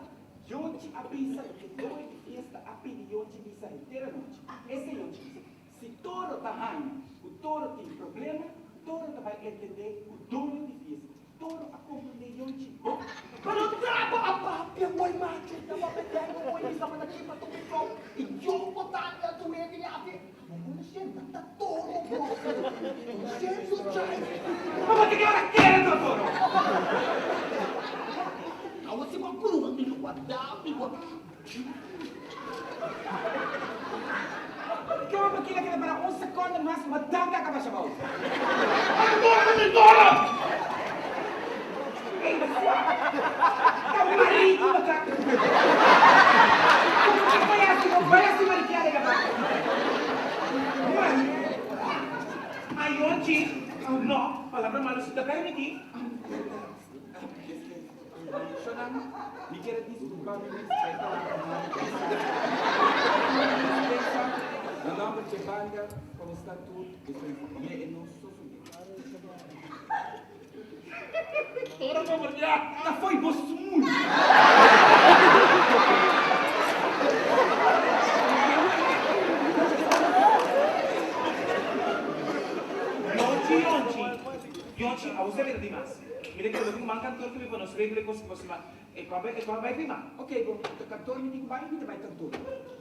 Yonchi a bisa loke doe di fiesta a pidi Yonchi bisa henter anochi. Esei Yonchi bisa. Si Toro ta haña ku Toro tin problema, Toro ta bai entendé ku doño di fiesta. Toro a comprende Yonchi bon. Pero traba a papia hoy macho ta papia tengo hoy mi tabata kiba tu mi flow y yo bo tambe a tu hende yafi bo conscienta ta toro bro consciencio chai. Bo tin ora kere to toro. Awo si bo bruha mi lo guarda mi bo. Kema pa kila keda para un seconde mas ma danka a kaba shabao. Toro mi toro! Ey, ta marido bo ta. Como que foi assim? Bo bai assim mariqueada gaba. Mari. Ayonchi, no, palabra malo si ta permiti. Shonan, mi kier a disculpa mi mes pa e palabra malo cu mi sa. Dispensa. Na nòmber dje banda pa bo sta tur despues ye e no sosodé. Ora bo berdad. Ta fo'i bo smul. Yonchi, Yonchi, Yonchi, abo sa bira di mas. Mi ta kere bo tin un man kantor ku mi pa nos regla e kos ku bo stima. E ku a bai, e ku a bai prima. Ok, bo ta kantor mi tin ku bai, mi ta bai kantor.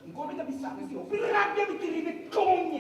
Nko mi ta bisa bo si hopi rabia mi tin riba e koñe.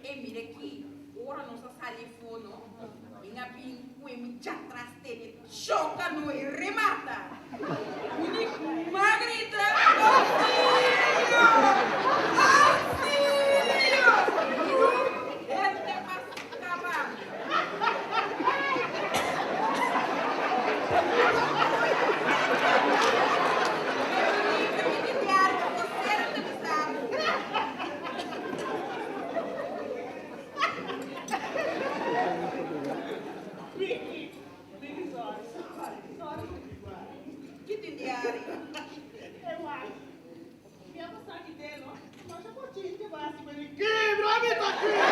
E mira aki, ora nos a sali afó no, mi a bin ku e mi djatras tene choka no e remata. Unik m'a grita, Auxilio! Auxilio! Tur hende a skapa. E wak. Mi a pasa aki den no. Masha bochinche bo hasi pa mi. Kibra mi ta kibra!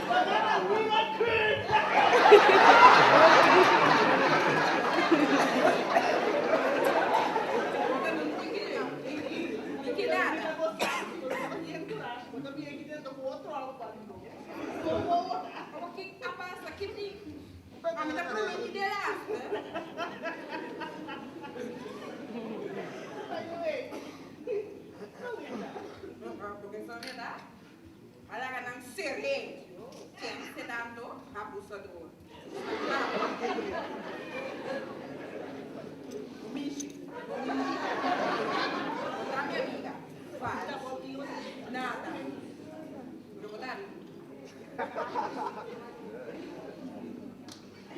Manera mi a kibra! Como ki a pasa? Ki tin? Ami ta prometi de laatste. Porque soledad, a laga nan ser'é. Ken se tanto abusador. Mishi. Ta mi amiga. Falso. Nada. Pero bo ta riba.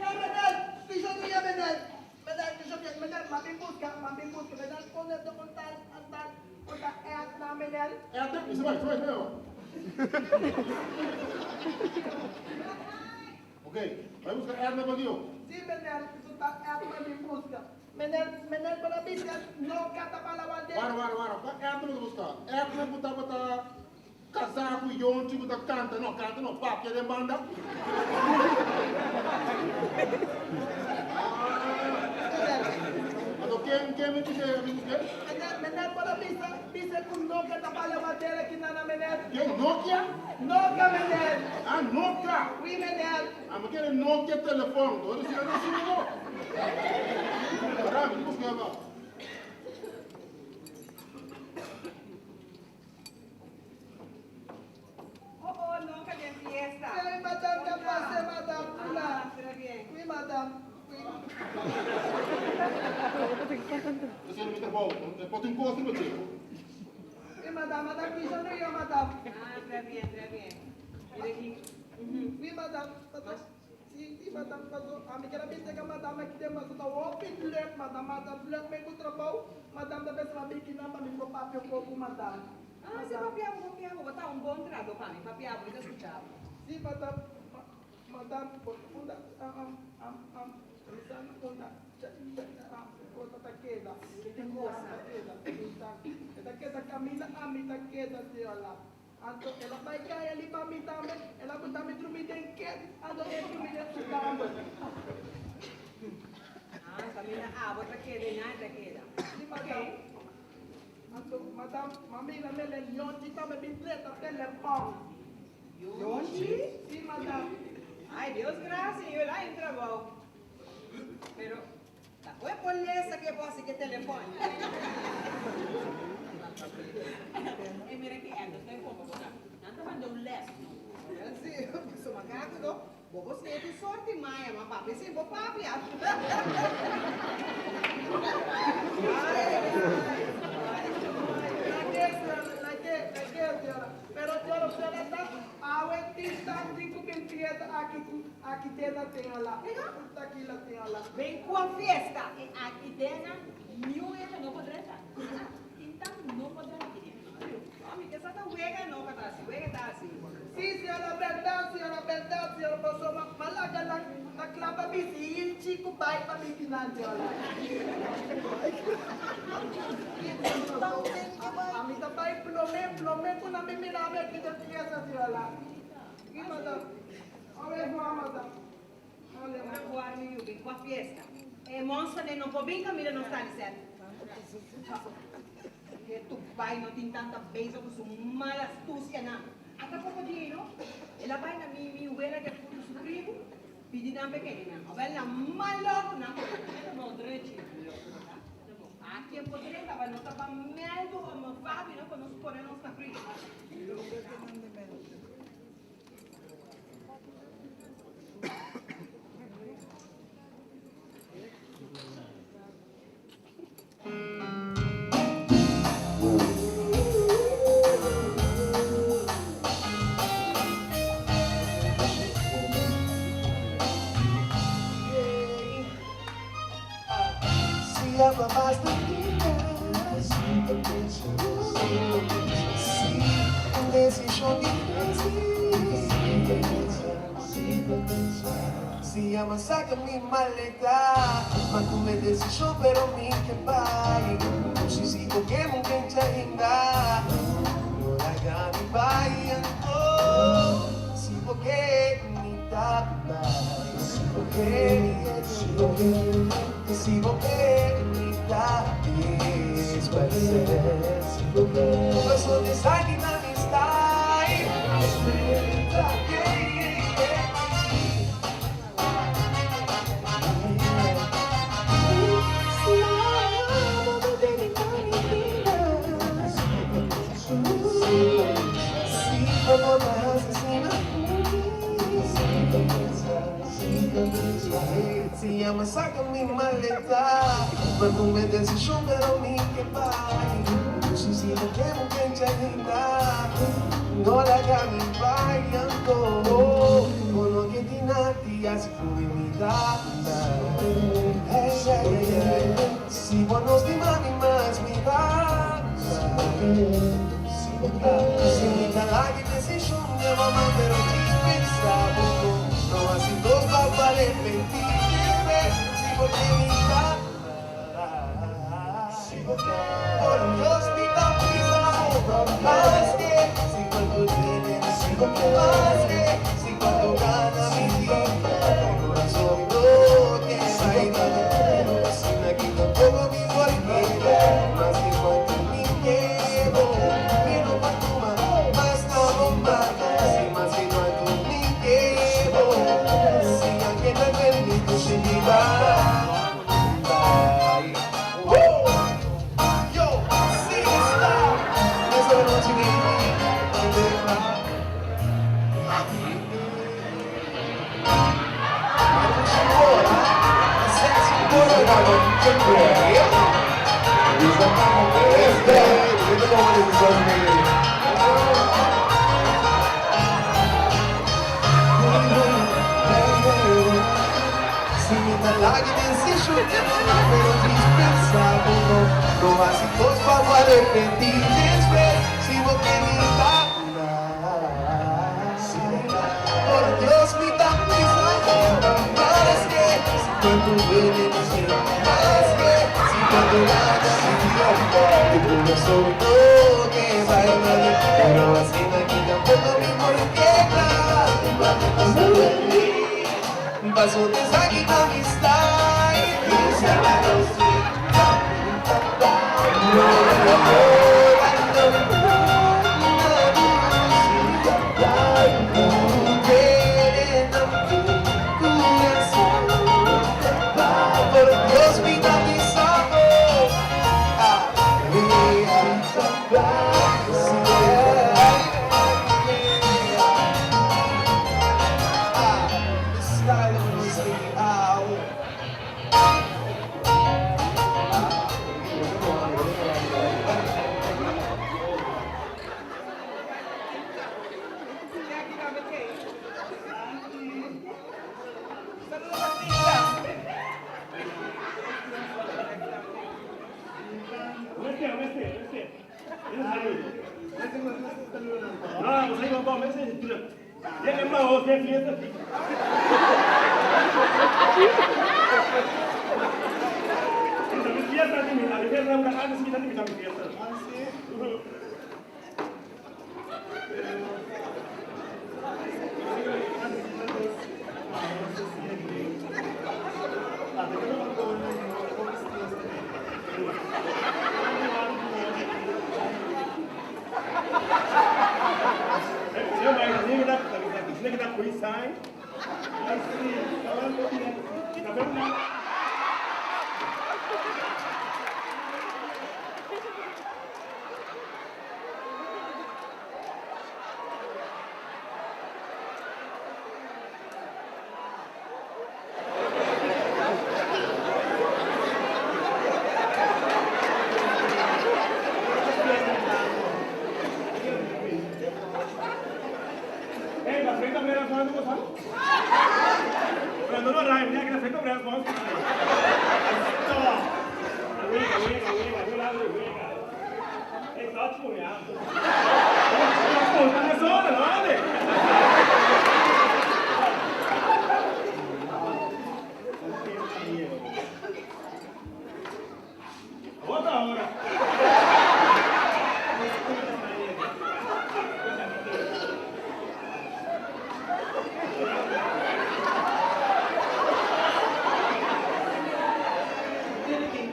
Ya Menel, bisa no ya Menel. Menel, bisa bien, Menel, mami busca, mami busca, Menel, pone to con tal, tal, con ta Edna, Menel. Edna, bisa bai, bisa bai, bisa bai. Ok, bai busca Edna pa Dio. Si, Menel, bisa ta Edna mi busca. Menel, Menel, para bisa, no cata bala wande. Wara, wara, wara, pa Edna bo ta busca. Edna ku tabata Kasá ku yonchi ku ta kanta no kanta no papia den banda. Anto ken ken mi bis'é mi busk'é? Meneer, meneer por a bisa bis'é ku Nokia ta bale wadera ki nana meneer. Ken Nokia? Nokia meneer. Ah Nokia. Wi meneer. Ah mi kere Nokia telefòn. Todo si no si no. Pará mi ta busk'é aba. Oh oh, nunca den fiesta. Ey, madam, ya pase, madam. Hola. Ah, está bien. Oui, madam. Oui. Esei no mi trabou. E por tin kos riba dje. Oui, madam. Madam, kisa no yo, madam. Ah, está bien, está bien. Mira aquí. Oui, madam. Madam. Si, si, madam. Paso, ami kier a bisa ka madam aki den paso ta hopi druk, madam. Madam, druk men ku trabou. Madam ta pensa pa biki nan pa mi por papia un poco, madam. Ah, si, papia bo, papia bo. Bo ta un bon trado pa mi. Papia bo, mi ta scucha bo. Si, madam. Madam, bo ta unda, am, am, am, mi sa na unda, cha, cha, am, cosa ta keda. Ki cosa? Ta keda, mi sa. E ta keda caminda, ami ta keda, señora. Anto el a bai kai ali pa mi tambe, el a buta mi drumi den ket, anto e drumi den su kamber. Ah, caminda abo ta keda y nan ta keda. Si, madam. Anto, madam, mami na mele yonchi tambe bin treta telefòn. Yonchi? Si, madam. Ay, Dios gracia, yo la en trabou. Pero, ta koe por lesa ke bo hasi ke telefòn. E mira ki Edna ta komo bo nan. Nan ta manda un les no. Si, pasobra kaku no, bo por siña tur sorti maya, ma papia sin bo papia. Lag'é, señora, lag'é, lag'é, señora. Pero señora, señora ta awe tin tan tin ku bin fiesta aki ku aki dena tin ala. Aki la tin ala. Ben kua fiesta e aki dena niun hende no por drenta. Tin tan no por drenta aki dena. Mami, ke sa ta wega no ka ta hasi, wega ta hasi. Si, señora, berdad, señora, berdad, señora, pasobra ma laga nan ta kla pa bisti hinchi ku bai pa miti nan, señora. Ami ta bai plomé, plomé ku nan mi mira mi aki den fiesta, señora. Ki madam? Au revoir, madam. Au revoir, mi yu, bin kua fiesta. E monster den no por bin kaminda nos ta, Lisette. Ke tu bai no tin tanta bezig ku su mal astusianan. Ata poko di ei no, el a bai na mi mi wela di afutu su primu, pidi nan pekeñonan. Awel nan mal loko nan por e ta bon drechi loko bo ta. Aki e por drenta bai no ta pa meldu o no fabi no pa nos pone nos kaprito. Si yama saka mi maleta Ma tuma e desishon pero mi ke bai Ku si si bo ke mun kencha ainda No laga mi bai anto Si bo ke mi ta bai Si bo ke, si bo ke Si bo ke mi ta disparsé Si bo ke Paso di esaki ta mi style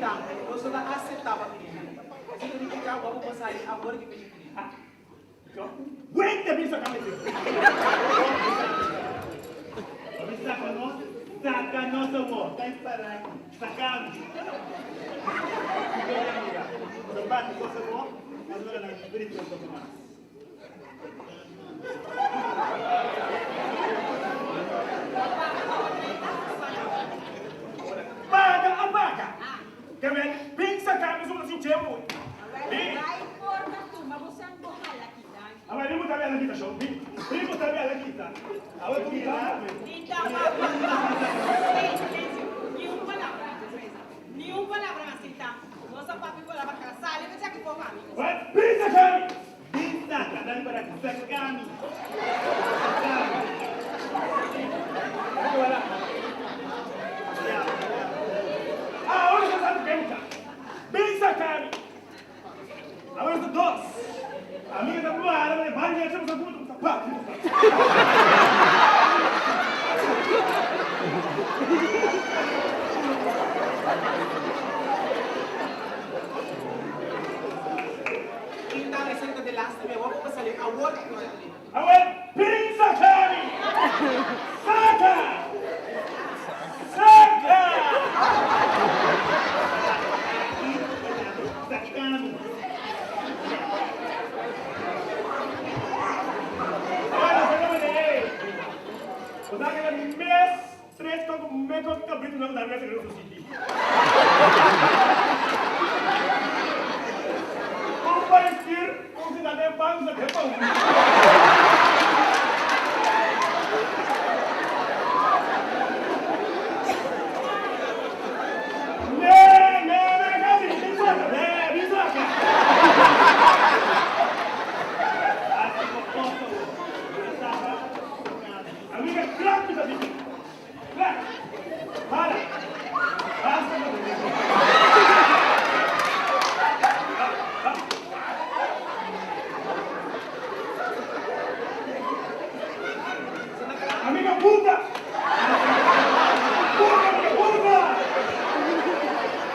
Intan, nos no ta aseptá pa bini aki. Esei ta nifiká ku abo por sali awor ki fecha kuri. Wente bisa ka mester. Papi saka nos, saka nos awor, ta para aki, saka mi. Miguel amiga, nos a bati cos awor, nos lo gana brinca un poco mas. Paga a paga. Ke men bin saka mi su sin chembo. Bin. Bai porta tuma bo san bo hala kita. Awe bin bo ta bela kita show. Bin. Bin bo ta bela kita. Awe ku kita. Linda, wak, wak, wak. Ey, silencio. Ni un palabra, Despensa. Ni un palabra mas, Tinta. Nos a papia ku la bacala. Sali pa esaki for mami. Bin saka mi. Bin saka, dale para aki. Saka mi. Saka mi. Awor sa sa pensa. Bin saka mi. Awor sa dos. Amiga ta buara mane banja sa sa puto sa pa. Intan esei ta delaste mi awor ku sali awor ku no ta. Awor bin saka mi. Saka! Saka! Saka mi. Awor saka mi ei. Bo sa keda mes tres koko me koko kabritu nan ku ta mester den su sitio. Un pa stuur, un sinta den pan, un sinta den pan. Ne, ne, ne, kasi, bin saka, ne, bin saka. Hasi bo kos awor. Bo ta saka, saka mi. Amiga, klap mi ta bisa. Para! Basta pa Amiga puta! Puta, amiga puta!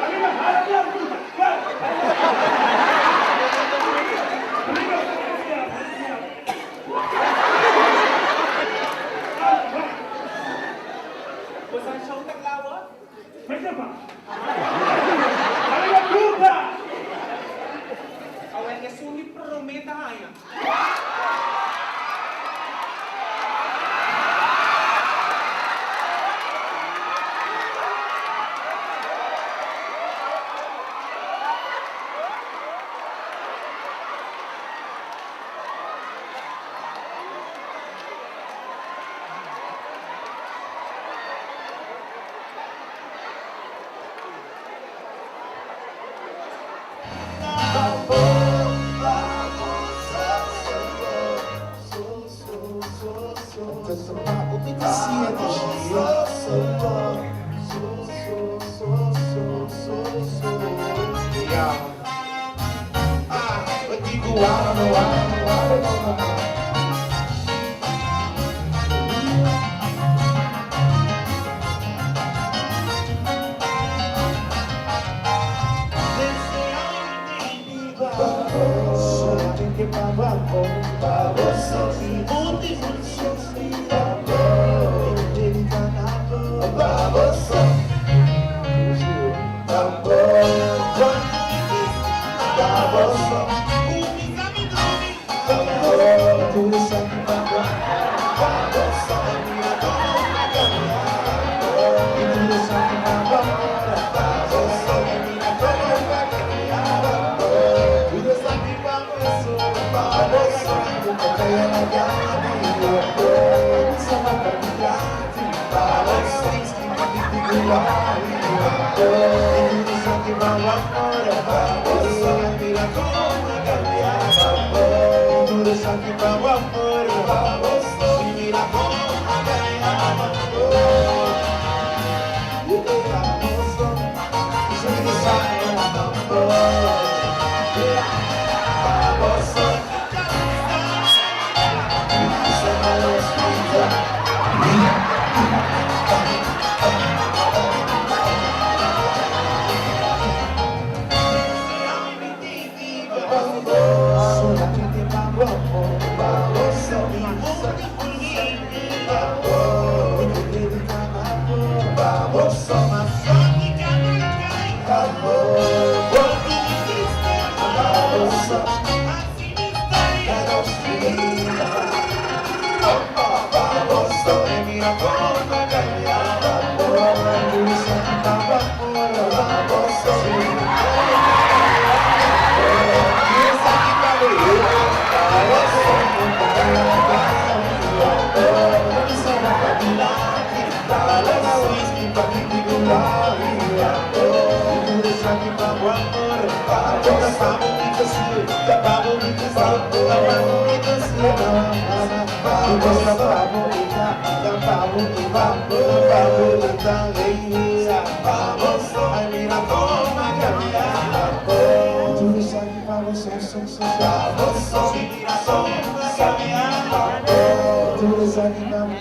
Amiga, jala atrás, puta! Amiga, Boso show ta kla awor? Amiga puta! Awel esun di prome ta haña. esaki pa bo amor. Ta pa bo mi ta hacié, ta pa bo mi ta hacié, ta pa bo mi ta hacié, Tur kos ta pa bo mi ta, ta pa bo mi ta, ta pa bo mi ta, hey, Ay mira kon a kambia. Tur esaki pa bo so, so, so, so. Mira kon a kambia. Tur esaki pa bo.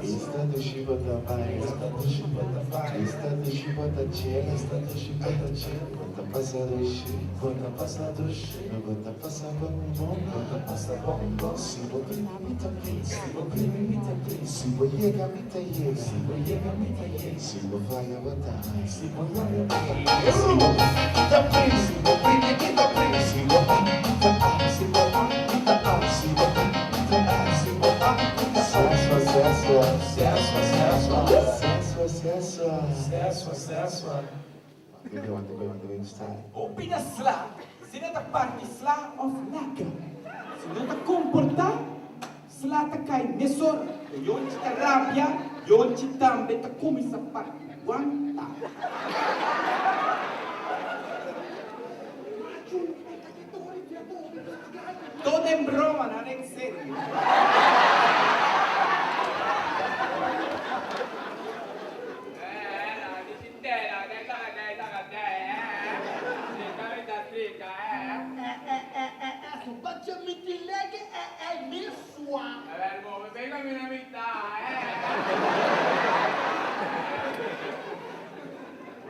Esta dushi bo ta bai, esta dushi bo ta bai, esta dushi bo ta chill, esta dushi bo ta chill. Bo ta pasa dushi, bo ta pasa dushi, bo ta pasa bon bon, bo ta pasa bon bon. Si bo primi mi ta pri, si bo primi mi ta pri, si bo yega mi ta yega, si bo yega mi ta yega, si bo faya bo ta hai, si bo yaya bo ta hai, si bo primi mi ta pri, si bo primi mi ta pri, si bo a mi ta a, si bo a mi ta a, si bo a mi ta a, si bo a mi ta a. Sesua, sesua, sesua, sesua, sesua, sesua, sesua. Opina sla, si no ta parti sla of laga. Si no ta comporta, sla ta cay mesora. E yonchi ta rabia, yonchi tambe ta cuminsa parti wanta. Todo en broma, nada en serio.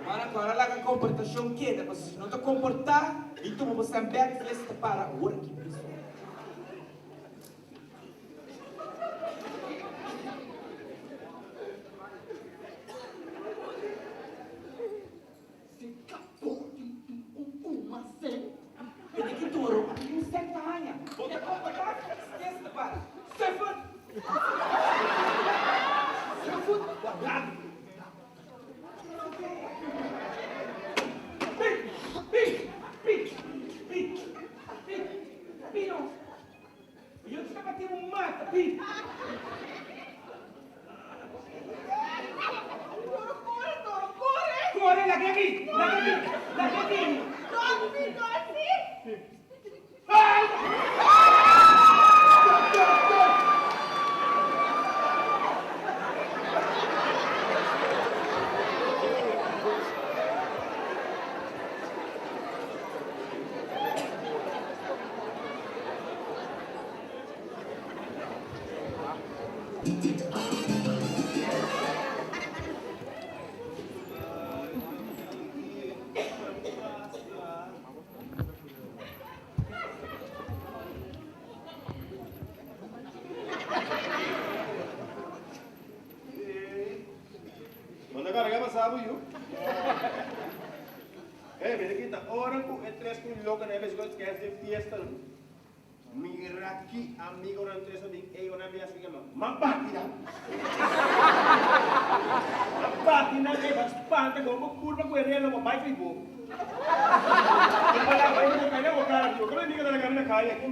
Mana ku ora laga komportashon keda, pasobra si no ta komportá, mi tuma bo sèn bèk, fiesta ta para awor aki mismo. Si kapó tin un kuma sen. E di ki toro a tin 70 aña. Bo ta komportá? Fiesta ta para. Sefut! Sefut guardado. Pi! Pi! Pi! Pi! Pi! Pi no! Yo ta bati un mata, pi! Toro kore, toro kore! Kore, laga mi! Laga mi! Laga mi! Dòsi, dòsi! Ai! Bo ta carga pasa bo yu? Hey, mira aki ta ora cu e tres cu loco na e bes cu skes den fiesta no. Mira ki amigonan tres a bin ey ora mi a splica nan. Ma bati nan. Ma bati nan ey ba spanta con bo curva cu e relo bo bay fi bo. Bo bala bay bo cay na bo cara di bo. Como e amigo ta laga mi na caya aki.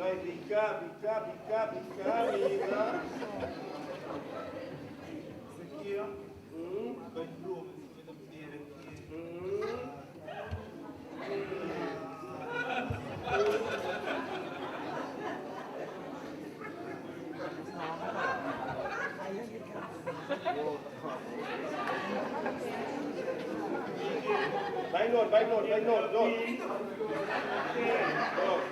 Ay, bica, bica, bica, bica, amiga. Sekio, bai broma si mi ta bere aki. Bai nort, bai nort, bai nort, nort. Nort.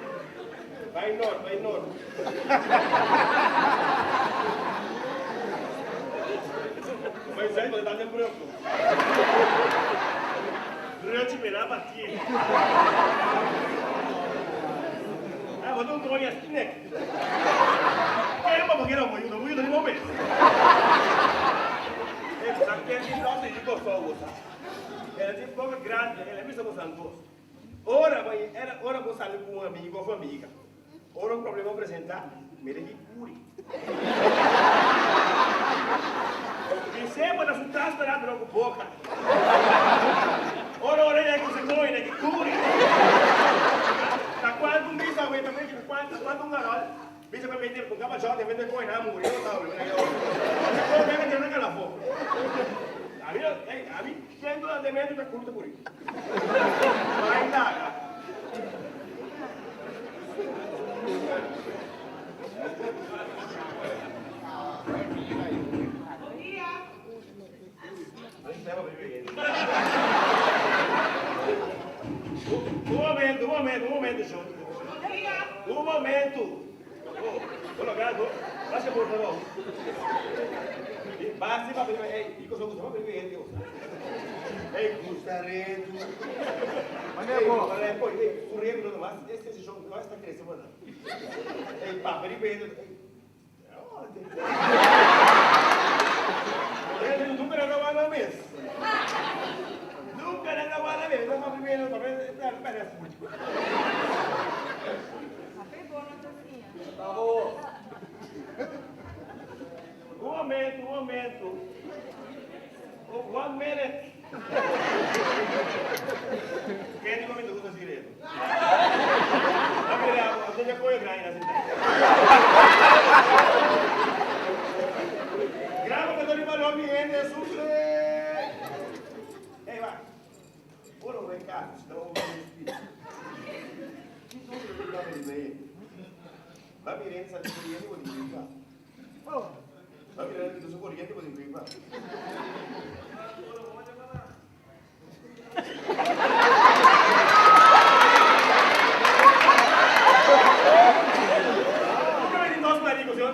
Bai nort, bai nort. Bai zuid, want het is een brug. Brugje ben aan partie. Abo ta un koña stinek. Kere pa bo kere bo yuda, bo yuda riba un bes. Ey, bo sa ken tin plòt di Kòrsou bo sa. El a tin boka grandi, el a bisa bo san kos. Ora bo era ora bo sali ku un amigo òf amiga, ora un problema presentá, mira ki kuri. Bis'é bo ta su tas pará pero ku boka. Ora ora yega ku se koña ki kuri. Ta kuantu un bisa awe ta meki ta kuantu kuantu un garòl bisa pa mete ku kabachòt e mete koña na muri no ta awe na yo. Se koña mete na kalafó. Ami no ey ami siento andamento ta kuri ta kuri. Bai laga. Bon dia. Un momento, un momento, un momento, John. Bon dia. Un momento. Oh, hola, gato. Pase por favor. Basi pa pedir, hey, iko so gusta pa pedir gente, Hey, gusta redu. Hey, gusta redu. Hey, su redu no mas, este sesión no está crece bueno. Hey, pa pedir gente. Hey. Nunca na wala mes. Nunca na wala mes. No pa primero, pa pa pa fuchi. Un momento, un momento. One minute. Ken di momento gusta sireno? A mira, você já foi grande na cidade. Grava que tô de mi gente sufre. Ei, va. Ora o recado, senão eu vou me espírito. Que dúvida que dá para ele? Va miren, sale corriendo con el Va miren, que su corriente con el Nunca me di dos maricos, yo.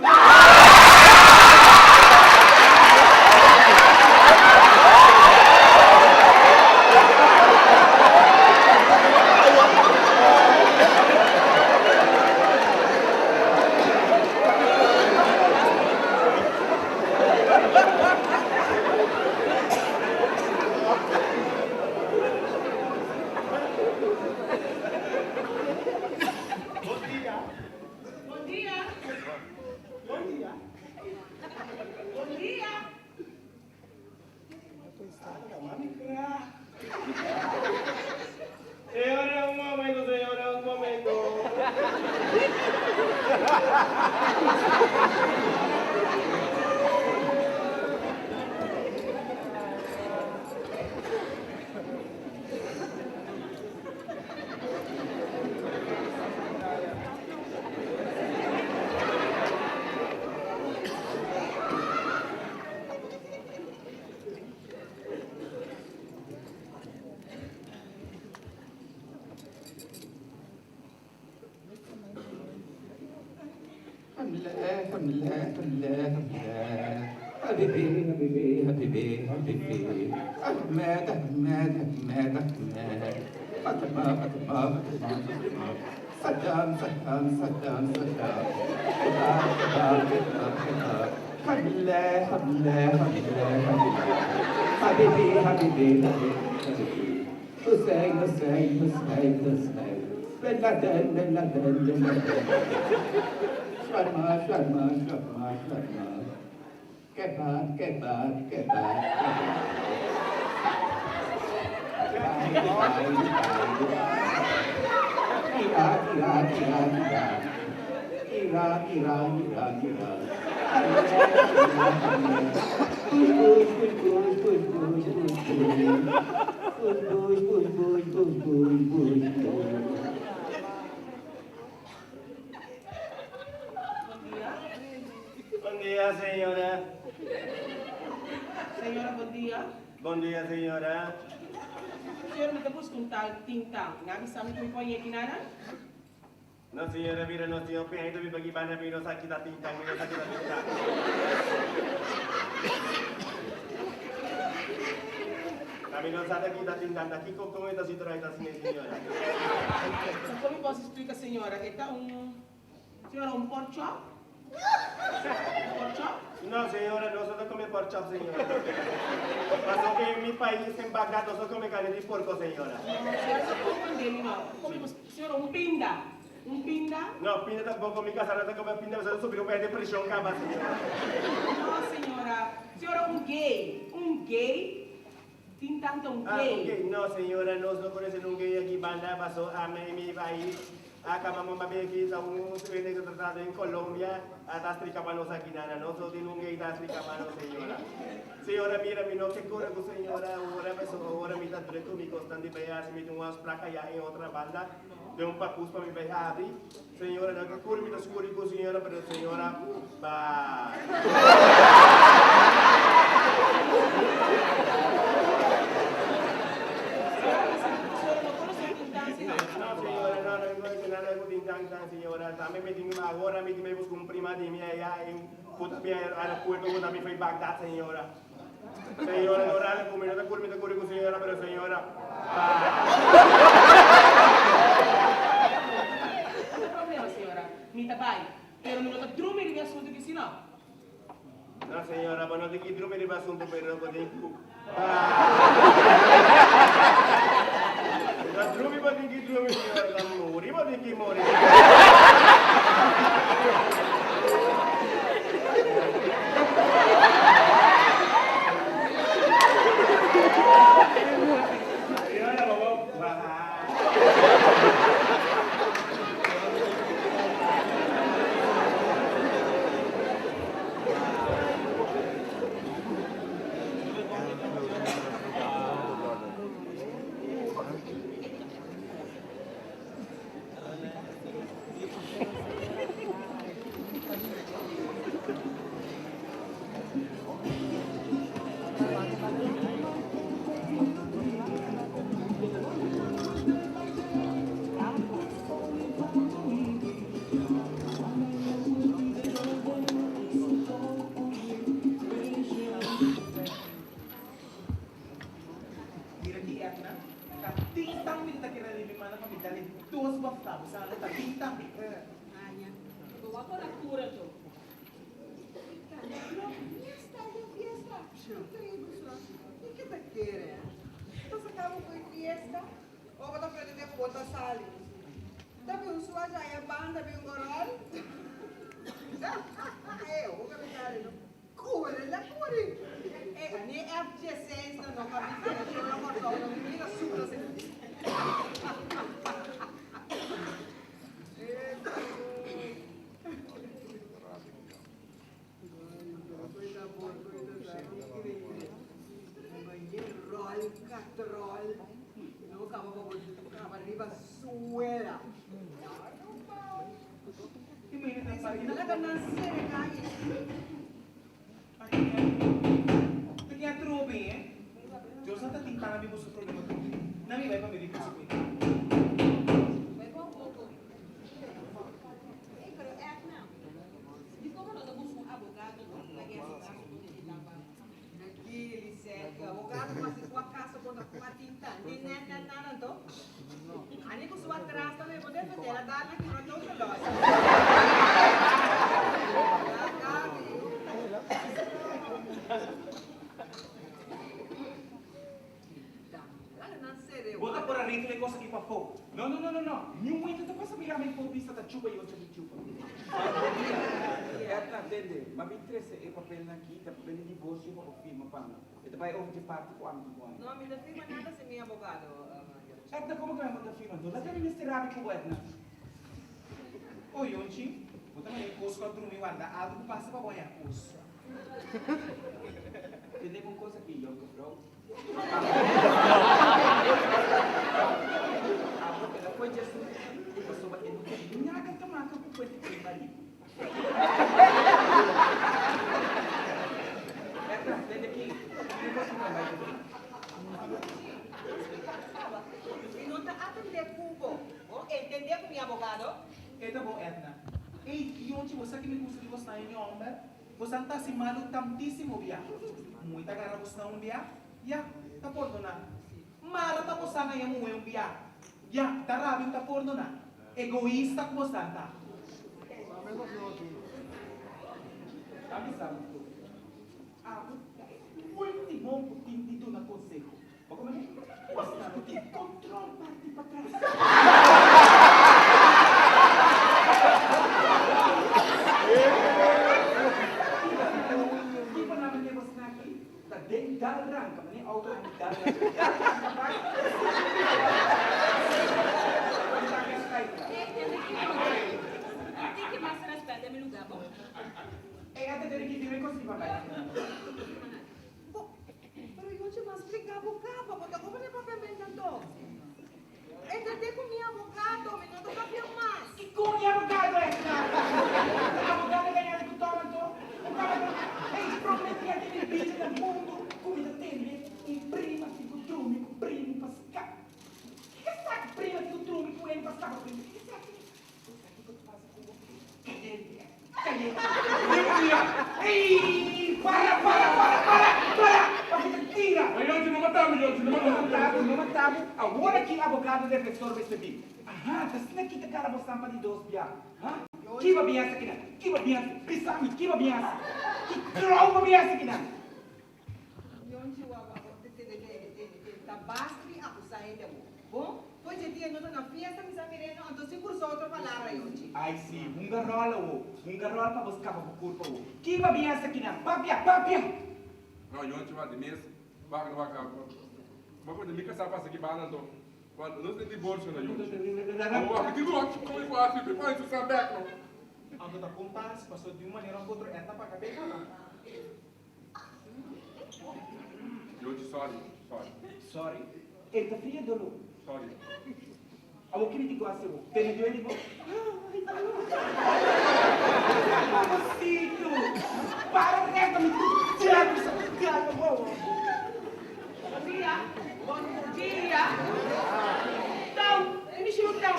Bon dia. Bon dia. Bon dia. Bon dia. Señora, un momento, señora, un momento. حبيبي حبيبي حبيبي حبيبي أحمد أحمد أحمد أحمد فاطمة فاطمة فاطمة صدام صدام صدام صدام خطاب خطاب خطاب خطاب حملة حملة حملة حملة حبيبي حبيبي حبيبي حبيبي حسين حسين حسين حسين بن لادن بن لادن بن لادن شرما شرما شرما شرما Kebab, kebab, kebab, kebab. Iran, Iran, Iran, Iran. Iran, Iran, Iran, Iran. Push, push, push, push, push, push, push, push. Push, push, push, push, push, push, push, push. Bon dia, señora. Señora, bon dia. Bon dia, señora. Señora, mi ta busca un tal Tintang. Nan a bisa mi cu mi por yeki nana? No, señora, mira, no, señor Peña, mi bagi banda, mi no sa kita Tintang, mi no sa kita Tintang. Ami no sa ta kita tin tanta kiko kon e ta si trae ta asina señora. Kon mi por splika señora e ta un señora un pork chop? Un pork chop? No señora nos no ta come pork chop señora. Paso en mi pais en Bagdad nos no come carne di porco señora. No señora no comprende mi no. Kon mi por señora un pinda un pinda? No pinda tampoco mi casa no ta come pinda pasobra ta subi un p'e depresion caba señora. No señora señora un gay un gay Tin tanto un Ah, gay. ok. No, señora, nos no conoce un gay aki banda, paso ami en mi pais a caba mama be aki ta un hende cu ta trata en Colombia a ta splica pa nos aki nana. Nos no tin un gay ta splica pa nos, señora. Señora, mira, mi no ke cura cu señora awora, paso awora mi ta druk cu mi cosnan di bay haci, mi tin un afspraak aya en otra banda, den un pacus pa mi bay habri. Señora, no ke cura mi ta scuri cu señora, pero señora, bye. No, señora, no, no conoce nada cu tin tan tan, señora. Tambe mi tin agora mi tin bay busca un prima di mi allá en cu ta bin aeropuerto cu ta bin fai Bagdad, señora. Señora, no rale cu mi, no ta cura mi ta curi cu señora, pero señora, bye. No ta problema, señora. Mi ta bay. Pero mi no ta drumi riba e asunto aki si no. No, señora, bo no tin ki drumi riba asunto, pero bo tin cu bay. Ta drumi bo tin ki drumi, señora, ta muri bo tin ki muri. Mira ki Edna, ta tin tan mi ta kere riba mi mana pa mi dal e dos bofta, bo sa no? Ta tin tan. Aña, bo wak ora cura to. No fiesta den fiesta. Tribu so. I ke ta kere, eh? Bo ta saka bo fo'i fiesta o bo ta pretende ku bo ta sali? Ta bin un suaja aya banda bin gorol? E hopi mi kari no. Kuri la kuri. E ni F-16 na no pa mi kere no Kòrsou no mi mira supla si. Pequeña atrobe, eh? Dios no ta tin tan abi boso problema atrobe. Na mi bai pa mi di su cuenta. Ey, pero Edna, dikon bo no ta buska un abogado no pa guia su kaso ku di taba? Tranquil, Lisette, abogado ku hasi su akaso kontra ku a tinta, ni net net nada anto. Ani ku su atras tambe bo defende la dal na kibra todo los. Bo ta por a regla e kos aki pafó. No, no, no, no, no. Niun wende ta pasa mira mi por bisa ta chupa i ocho di chupa. Edna, tende, m'a bin trese e papelnan aki, ta papel di divorcio pa bo firma pa mi. E ta bai over dje parti ku ami tin ku ami. No, mi ta firma nada sin mi abogado, Mario. Edna, komo ku mi bo ta firma? No laga mi mester rabi ku bo, Edna. O Yonchi, bo ta manda e kos ku a drumi warda algu ku pasa pa bo haña kos. Tende kon kos aki, yonke vrou. Abo el a koe Jesus pasobra e no tin nada ta maka ku kuenta ku e marido. Edna, tende aki, tin kos ku ta bai ku mi. Mi no ta atendé ku bo. Bo entendé ku mi abogado? E ta bon, Edna. Ey, Yonchi, bo sa ki mi gusta di bo snan e ñòmber? Bosan ta hasi malu tantísimo bia. Muy ta gara bosnan un bia? Ya. Ta pordoná. Mara ta bosan haña muhé un bia. Ya, ta rabia un ta pordoná. Egoista ku bosan ta. Ta bisa mi tur. Abo ta e último ku tin di duna konseho. Bo komo mi? Bosan no tin kontrol parti patras. Kiba nan mete bosan aki? Ta den dal ranka, mane auto a dal ranka. Tiki mas respet den mi lugar, bo. Ey, a tete rikiti mi kosi pa bai. Bo, pero Yochi mas splika bo kaba, bo ta komo den papiamento anto? E ta te ku mi abogado, mi no ta papia mas. Kiko mi abogado esta? Ta abogado gañando ku Tom anto? Un tabata ei prometí a tene bida na mundu ku mi ta tende un prima tin ku drumi ku primu pa ska. Kiko esaki prima tin ku drumi ku hende pa skapa prima? Kiko esaki? Bo sa kiko ta pasa ku bo? Kayente, kayente. Mentira! Ei! Para, para, para, para, para! Papi ta tira! Ma Yonchi, no mata mi, Yonchi, no mata mi. No mata bo, no mata bo. Awor aki abogado defensor mester bin. Aha, ta asina kita cara bo stampa di dos bia. Ha? Kiba bin hasi akinan? Kiba bin hasi? Bisa mi, kiba bin hasi? Ki trou bo bin hasi akinan? Yonchi, wak, wak, wak, tene, tene, tene, tene. Ta basta di acusa hende awor. Bon? Foi dje dia no ta na fiesta mi sa mir'é no, anto sin crusa otro palabra, Yonchi. Ai si, hunga rol awor. Hunga rol pa bo scapa bo curpa awor. Kiba bin hasi akinan? Papia, papia! No, Yonchi, wak, di mes, wak, wak, wak, wak, mi casá pasa aki banda anto. Want nos tin divorcio na Yonchi. Awor mi tin ku komo ku hasi mi pone su san bek no. Anto ta kon pas, paso di un manera of otro Edna paga bek aba. Yonchi sorry, sorry. Sorry? E ta fria dolo. Sorry. Awor ki mi tin ku hasi awor? Tene due di bo? Ai dolo. Pobrecito. Para rega mi tur diablo sa diablo bo. Bon dia, bon dia. Tau, ki mi shiba kinan?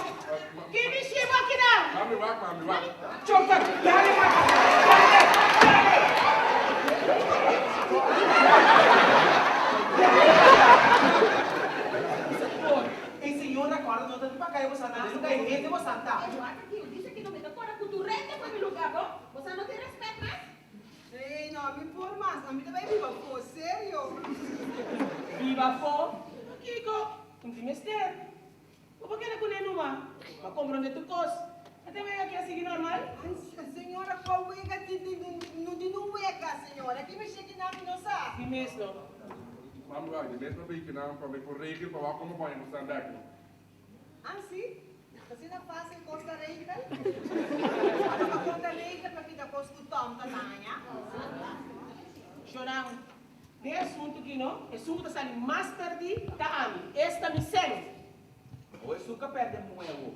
Ki mi shiba kinan? Mami wak, mami wak. Choka, dale mami, dale, dale. Ei señora kòrda no ta di pa kai bo santa, den luga e hende bo santa. Ei, wak aki, dice ki no mi ta kòrda ku tur rende for mi luga, bo? Bo sa no tin rèspèt mas? Ey, no, mi por mas. Ami ta bay biba afó, serio. Biba afó? Kiko? Un tin mester. Bo por keda kuné numa. Bo a komprondé tur kos. A te wega aki a sigui normal? Ay, señora, kua wega tin tin no tin un wega, señora. Ki mester ki nan mi no sa. Mi mes no. Mami wak, di mes pa bay kinan pa mi por regel pa wak komo baña ku stan bek no. Ah, si? Asina fácil kos ta regel? Aba pa kon ta regel pa kita kos ku Tom ta daña? Shonang, den e asuntu aki no, esun ku ta sali mas pèrdí ta ami, esta mi sèn. O esun ka pèrdè muhé awor.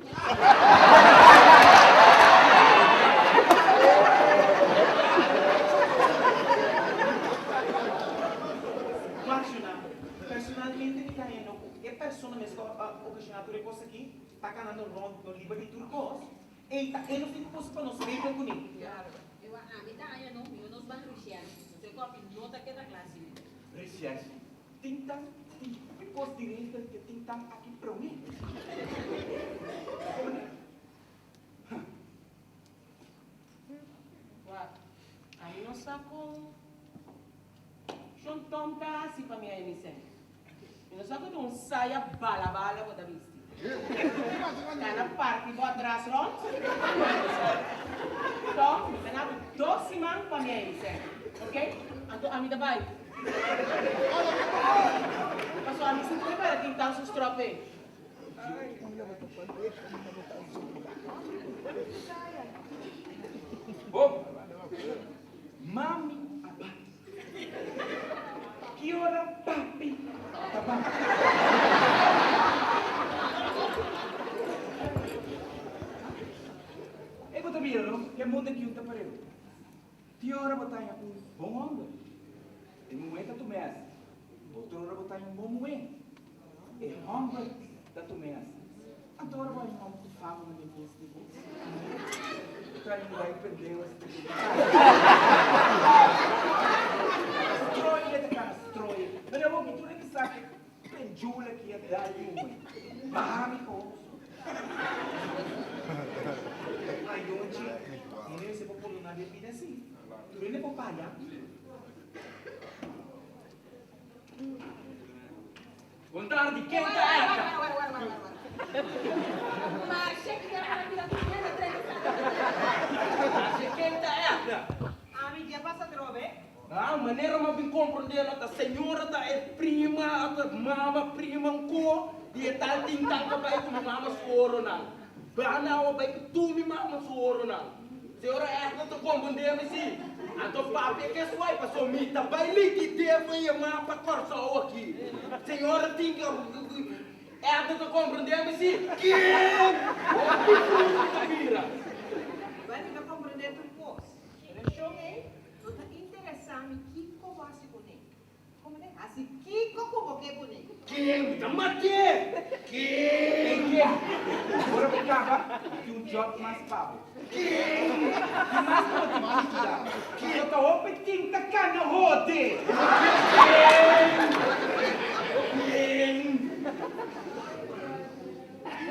Wak, Shonang, personalmente mi ta haña no ku e persona mes ku a okashoná tur e kos aki ta kanando rònt no liber di tur kos, ei ta e nos tin ku posa pa nos regla kuné. Klaro, e wak ami ta haña no, mihó nos ban rishershi, pasobra e kòpi no ta keda kla asina. Rishershi? Tin tan tin hopi kos di regel ke tin tan aki promé. Komprendé? Huh. Wak, ami no sa kon Shon Tom ta hasi pa mi a Emisen. Mi no sa ku ta un saya bala bala bo ta bisti. Kana parti bo atras rond. Tom, mi ta na bo dos siman pa mi a Emisen. Ok? Anto ami ta bai. Paso ami si prepara tin tan su strop ei. Bo mami a bai. Ki ora papi ta bai? E bo ta mira no, ke mundu aki un ta pareu. Tin ora bo ta haña un bon hòmber, e muhé ta tum'é asi. Otro ora bo ta haña un bon muhé, e hòmber ta tum'é asi. Anto ora bo haña un hòmber ku fama na mi mes di bo, bo ta haña un gai pendeu asi ta bini. Stroi e ta kana stroi. Pero awor ki tur e bisa aki. Jula ki a dal yume. Baha mi kos. Ayonchi, hende mester por pordona den bida si. Tur hende por faya. Bon tardi, ken ta Edna? Marshe, ken ta Edna? Ami dje pasa atrobe. Ah, manera mi a bin comprende no ta señora ta e prima, ta mama prima nko di e tal tin tal pa bai ku mi mama su oronan. Banda awa bai ku tur mi mama su oronan. Señora Edna ta comprende mi si. Anto papia ke suai paso mi ta bai liquid'é for e mapa Kòrsou aki. Señora tin ke Edna ta comprende mi si. Ken? Hopi cruz mi ta bira. Bueno, mi ta comprende tur kos. Relashon ei no ta interesá mi kiko bo hasi kuné. Comprende? Hasi kiko ku bo ke kuné. Ken mi ta mat'é? Ken? Ei ken? Ora bo kaba, mi tin un jòb mas pa bo. Ken? Di mas ku bo tin pida. Ken? Bo ta hopi tin ta kana hode. Ken? Ken?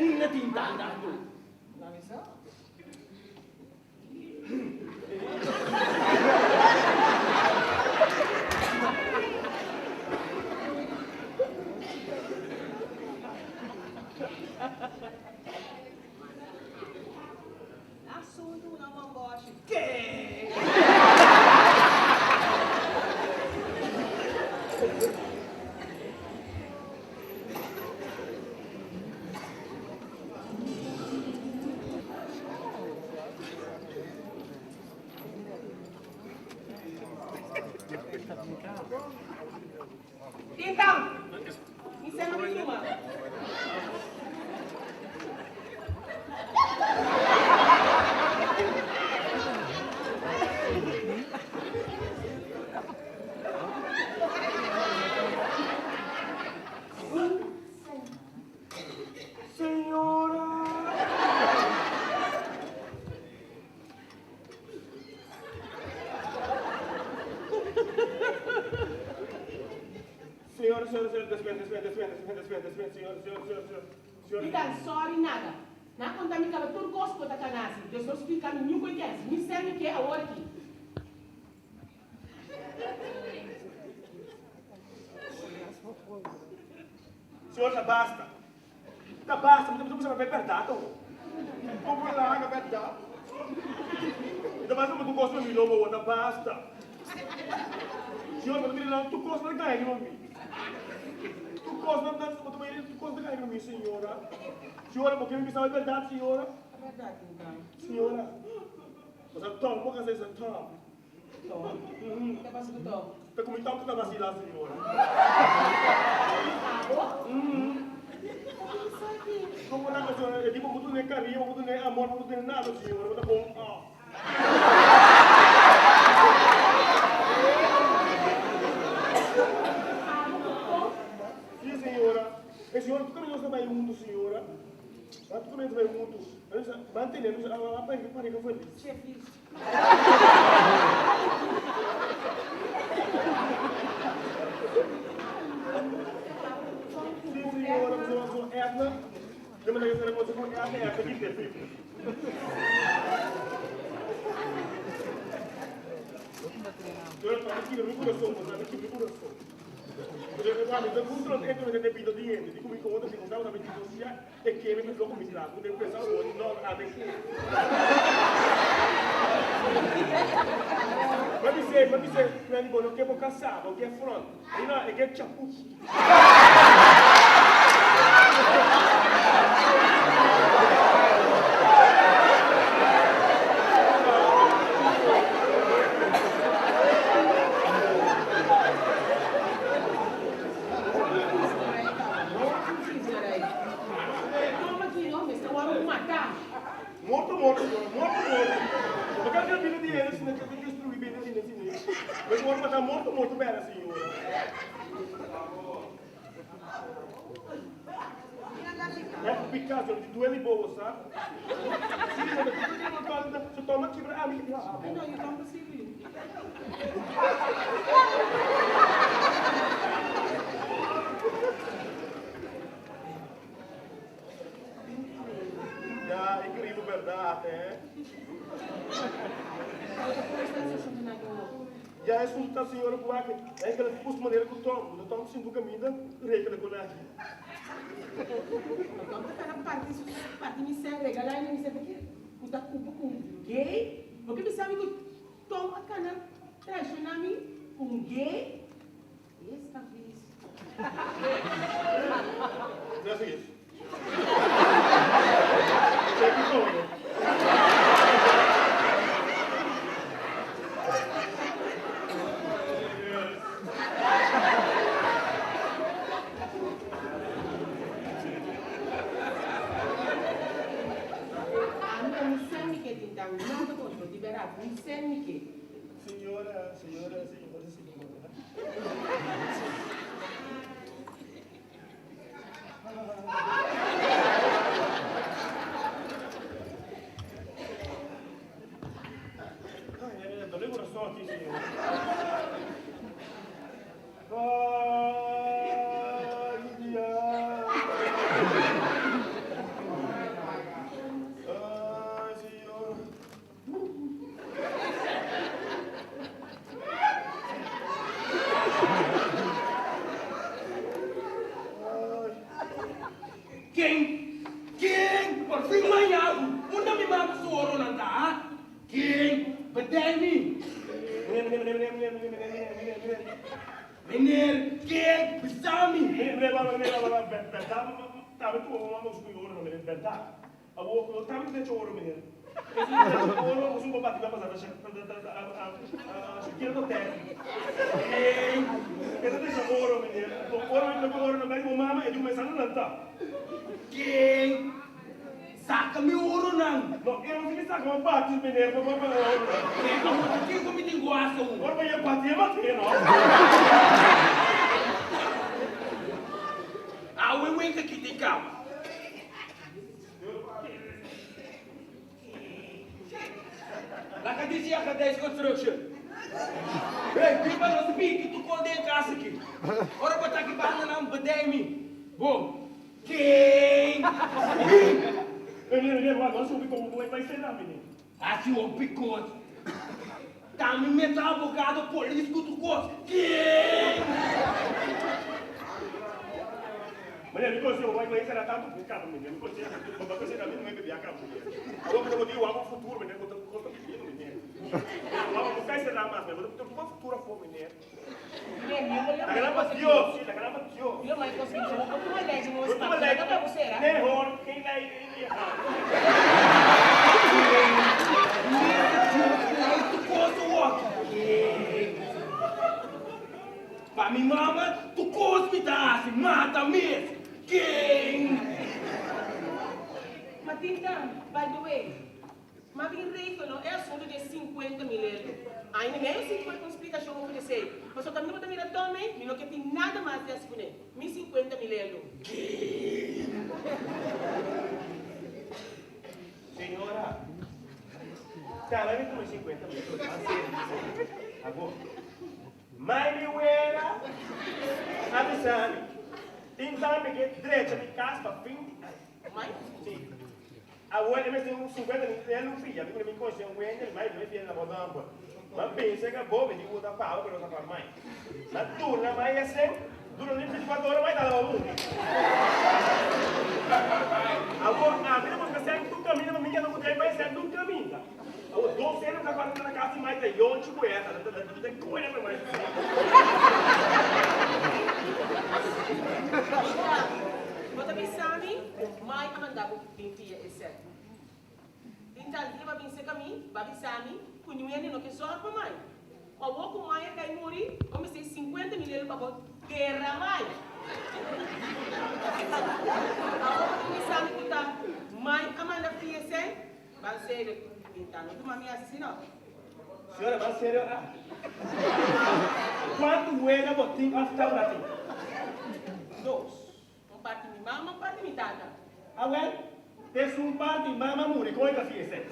Unda tin ta andando? Asuntu una mamboshi. Tintang! Mi sema mi suma. Señora! Señora, señora, señora, después, después, después, después, después, después, señora, señora, señora, señora, señora. Mi ta sorry nada. Nan a conta mi caba tur cos cu ta canasi, dus no splica mi niun cu e kens. Mi sa mi ke awor aki. Señor, ta basta. Ta basta, mi ta bisa papia berdad awo. Con por laga berdad? Mi ta basta cu tur cos na mi lobo awo, ta basta. Señor, bo ta mira nan, tur cos nan ta gana riba mi. Tur cos nan, bo ta mira tur cos ta gana riba mi, señora. Señora, bo ke mi bisa e berdad, señora? Señora, bo sa Tom, bo casa esa Tom. Tom? Ke pasa ku Tom? Ta ku mi Tom ta basila, señora. Abo? Ta bisa aki. Komo nan, señora? E tipo bo dun'é kariño, bo dun'é amor, bo dun'é nada, señora. Bo ta bon òf. Abo ku Tom? Si, señora. E señora, tur kaminda nos ta bai huntu, señora. Tur kaminda nos ta bai huntu. Mantene, nos a pareha felis. Chefis. Sí, señora, mi señora, su Edna. Yo me tengo que hacer negocio con Edna, Edna quita el pico. Señora, para mi mi corazón, para mi mi corazón. Señora, mi ta gusta los entro de pito di hende, di ku mi komo ta si gustavo ta mi divorcia, E kere mi loco mi traha cu den pensa awor di no a de ke. Ma bis'é, ma bis'é, Frendy bo no ke bo casá, bo ke front. I no, e ke chapus. Toma aki no, mester wòrdu matá. Morto, morto, señora, morto, morto. No kere kere bida di hende sino ke ta destruí bida di hende sino. Mester wòrdu matá morto, morto bèra, señora. Hèf piká, señora, di duele bobo, sa. Sí, señora, kiko di no tònta, su tòma kibra ami kibra abo. No, yo tòm posible. eh? Ya es un ta señora ku aki, enkele pus manera ku Tom, no Tom sin buka minda, regla ku naki. Tom ta kana parti su parti mi sèn regalá mi mi sèn ta kere ku ta kupo ku un gay? Bo ke bisa mi ku Tom a kana traishoná mi ku un gay? Esta vis. Gracias. Check it out. Ami ta mi sen mi ke tin tan nada otro di berdad mi sen mi ke. Señora, señora, señora, señora. Ay, dole corazón aquí, señor. Ay, Dios. Ay, señor. Ken? Ken? Por fin maña Unda mi mama su oronan ta, ha? Ken? Bedei mi. Meneer, meneer, meneer, meneer, meneer, meneer, meneer, meneer, meneer. Meneer, ken? Bisa mi. Meneer, meneer, meneer, meneer, meneer, berdad, tambe tu mama su oro, meneer, berdad. Awor ku no ta mi derecho oro, meneer. Esun derecho oro ku su papá tin a pasa ta Shakira ta tèsti. Ey, e ta derecho oro, meneer. Ora mi toka oro na bek di bo mama, e di kuminsá na lanta. Ken? Saka mi oronan. No, e no tin ki saka bo bati, meneer, pa bo paga oronan. Ken, awor ta ken ku mi tin guasa un? Ora bo yega bati e mat'é, no? Awe wenka ki tin kaba. Laga disi a Gadijs Construction. Hey, bin pa nos biki tur kos den kas aki. Ora bo ta aki banda nan bedei mi. Bon. Ken? Bin! Meneer, meneer, wak, nos subi komo bo bai sera, meneer. Hasi hopi kos. Ta mi meta abogado, polis ku tur kos. Ken? Meneer, mi konseho bai bai sera tantu bo kaba, meneer. Mi konseho, bo bai sera mi no bebe a kaba, meneer. Awor bo ta bo di wak bo futuro, meneer, bo ta kos ta bibiendo, meneer. Wak bo kai sera mas, meneer. Bo ta bo futuro afo, meneer. La gran pa Dios, si, la gran pa Dios. No tuma lei, nee hoor, geen lei in je hand. Pa mi mama tur kos mi ta hasi, mata mes, ken? Matilda, by the way, Ma bin regel no e asunto di e sinkuenta mil euro. Ainda mi a hasi un splikashon over esei. Pasobra kaminda bo ta mira Tom ei, mi no ke tin nada mas di hasi kuné. Mi sinkuenta mil euro. Señora, tala mi tuma e sinkuenta mil euro. Mas serio, Awor, mai mi wela a bisa mi, tin tambe ke drecha mi kas pa fin di aña. Mai? Si. Awor e mester un 50 mil den lo fia, mi mi conoce un wende, mai mi fia na bo nomber. Ma pensa que bo mi di uta pago pero ta pa mai. Ma duna mai esen, duna ni 24 ora mai ta la mundi. Awor ami ta busca sen tu camina pa mi ya no kudai bai sen tu camina. Awor dos seno ka kwanta na casa mai ta yonchi ku esa, ta ta ta koe na mai. Bo ta bisa mi ku mai a manda bo Bin fia e sèt. Tin tal dia ba bin seka mi, ba bisa mi, ku niun hende no ke zòrg pa mai. Ku awor ku mai a kai muri, bo mester 50 mil euro pa bo dera mai. Awor bo tin bisa mi ku ta mai a manda fia e sèn? Ban serio, tin tal no tuma mi hasi si no. Señora, ban serio ah. Kuantu wela bo tin òf tabata tin? Dos. Un parti mi mama, un parti mi tata. Awel, esun parti mama muri, kon e ta sigue esei?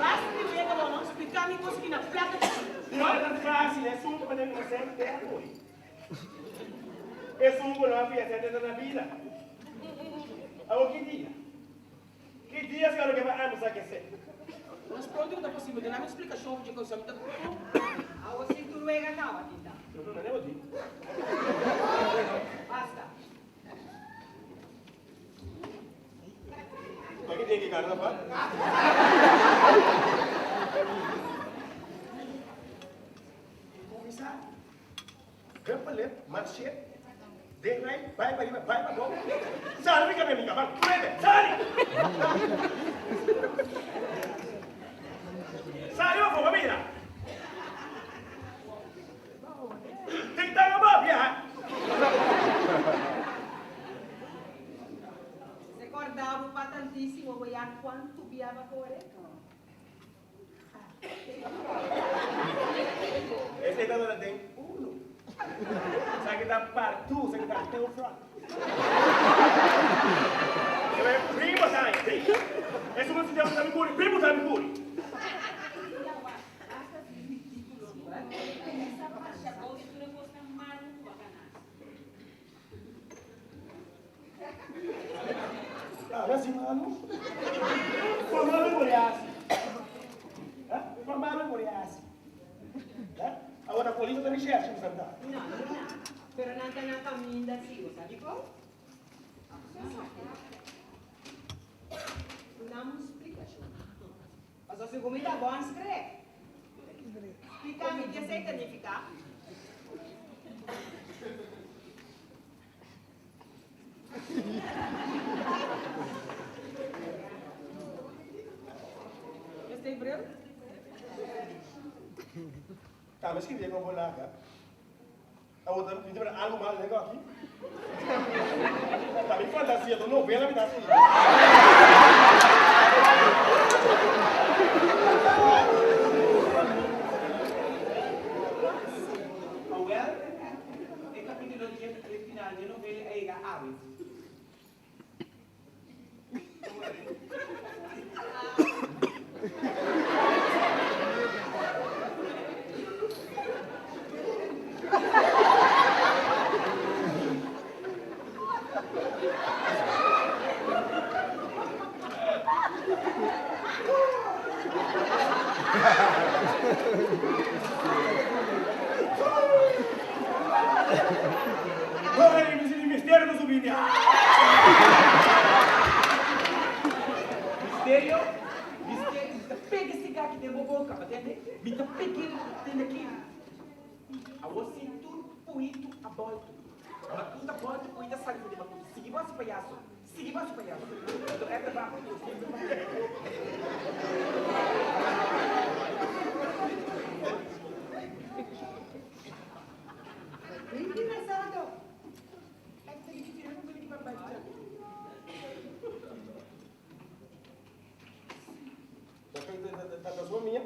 Basta di wega bo no, splika mi kos ki na plaka chikitu. No e tan fácil, esun ku mane mi sempre a muri. Esun ku no a fia esei ta na bida. show de coisa mi ta Awo si tur wega kaba, Tinta. Basta. Bakit tiene que ganar pa? Commissar, Huppelip, marcheer, dichtbij, bij, bij, bij, bij, bij, Sali, ik heb niet, maar sali! Sali, wat voor me Ting tang above, ja. Recordavo pa tantissimo, voy a quanto biava corre. Esse aí tá dando tem uno. Sabe que dá partu, sabe que dá teu front. É primo sai, primo. Esse não se deu sabe curi, primo sabe curi. Ah, assim, mano. Formado em Goiás. Formado em Goiás. Agora a polícia está me chefe, Santa. No, no, no. Pero nanta na caminda sigo, sabe como? Não explicação. Mas você comida bom escreve. Explica-me o que significa. Mr. Bril? Tá, mas que dia que eu vou lá, cara? A outra, me deu algo mais legal aqui. Tá bem fantasia, do novela me dá assim. Well, e capítulo 10 final de novela é a ave. Ai, me mistério do subir. Mistério? Mistério, tá pega esse gato aqui dentro da boca, entende? Me tá pegando tem aqui. A você tudo puito a volta. Matuta volta puita sai de matuta. Sigue você palhaço. Sigue você palhaço. Então é trabalho. Interessado. Tá sua minha.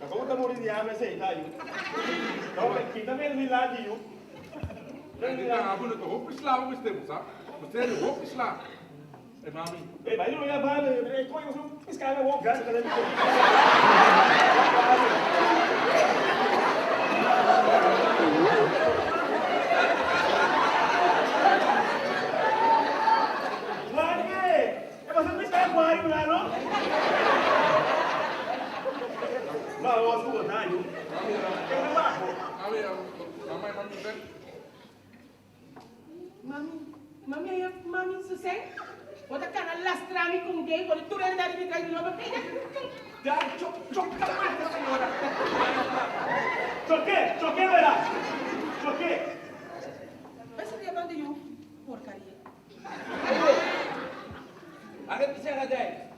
Agora tá morrendo de hambre, sei, tá aí. Então, aqui também lá de eu. En die daar hebben het hoop sla op stem, sa. Você hoop sla. Hey mami. Ei, mas não ia valer, eu conheço um piscar na boca, cara. Guarde! É você piscar guarde lá, não? Não, eu acho que eu vou dar, eu. Eu não vou. Mami, mami, mami, vem. Mami, mami, aí, mami, Susan. Bota cana lastrami com gay, quando tu era de traz de novo, pega. Dá, choca mata, senhora. Choquei, choquei, verá. Choquei. Vai se levando eu, porcaria. Agora precisa 10.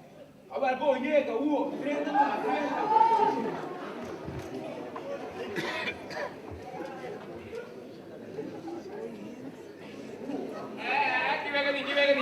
Agora, bom, chega, o, 30, 30. Eh, que venga que venga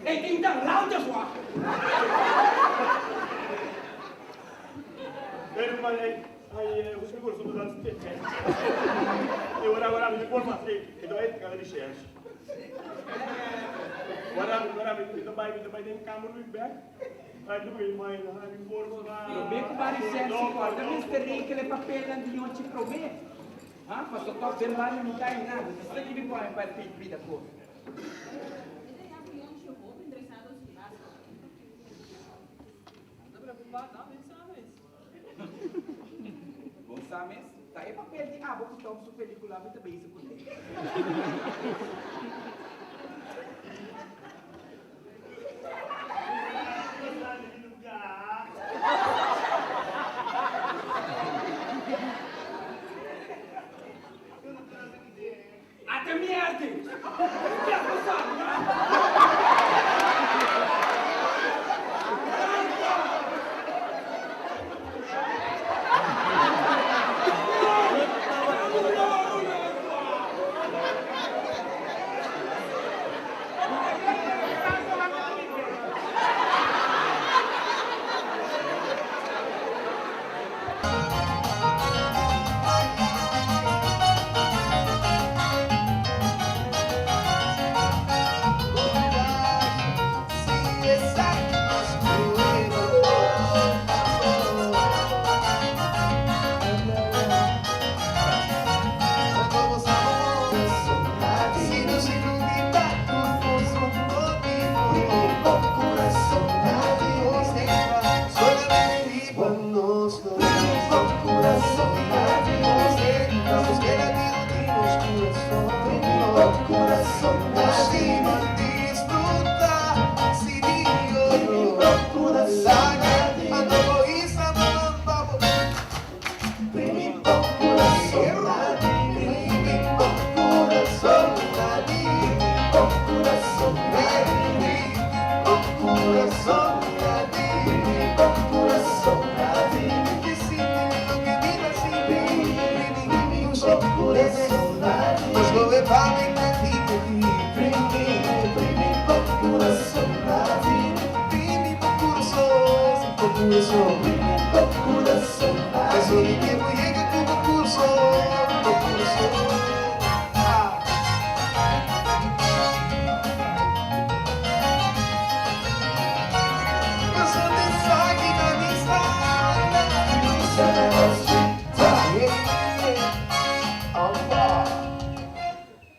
Ei, tem que lauda sua. Pero, mas, Ai, eu mi coração tá dando tete. E ora ora mi por mas, e então é cada recherche. Ora ora mi ta bai mi ta bai den kamer mi bek. Ai, tu mi mai, ai mi por mas. Promé ku ba recherche kòrda mester regel e papelnan di Yonchi promé. Ha, paso tòg den bario no ta hay nada. Esei ki mi pone pa e bida kos. Mi ta ya ku Yonchi hopi interesado si basta. No ta preokupá, no, mi sa mes. Bo sa mes? Ta e papel di abo ku Tom su pelikula mi ta bezig kuné. Ata mierda! Ke a pasa?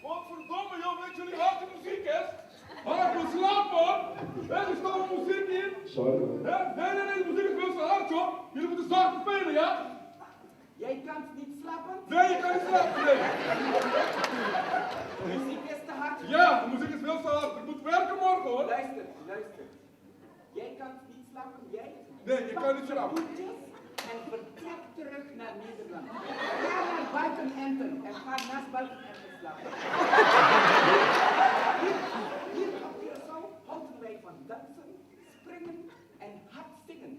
Godverdomme, joh, weet jullie hard de muziek is? Maar ik wil slapen, hoor. Hè, er staat muziek in. Sorry. Hè? Nee, nee, nee, de muziek is veel te hard, joh. Jullie moeten zachter spelen, ja? Jij kan niet slapen? Nee, ik kan niet slapen, nee. De muziek is te hard. Ja, de muziek is veel te hard. Ik moet werken morgen, hoor. Luister, luister. Jij kan niet slapen, jij? Nee, ik kan niet slapen. Boetjes en vertrek terug naar Nederland. Ga naar Balkenende en ga naast Balkenende slapen. Hier, hier op Curaçao houden wij van dansen, springen en hard zingen.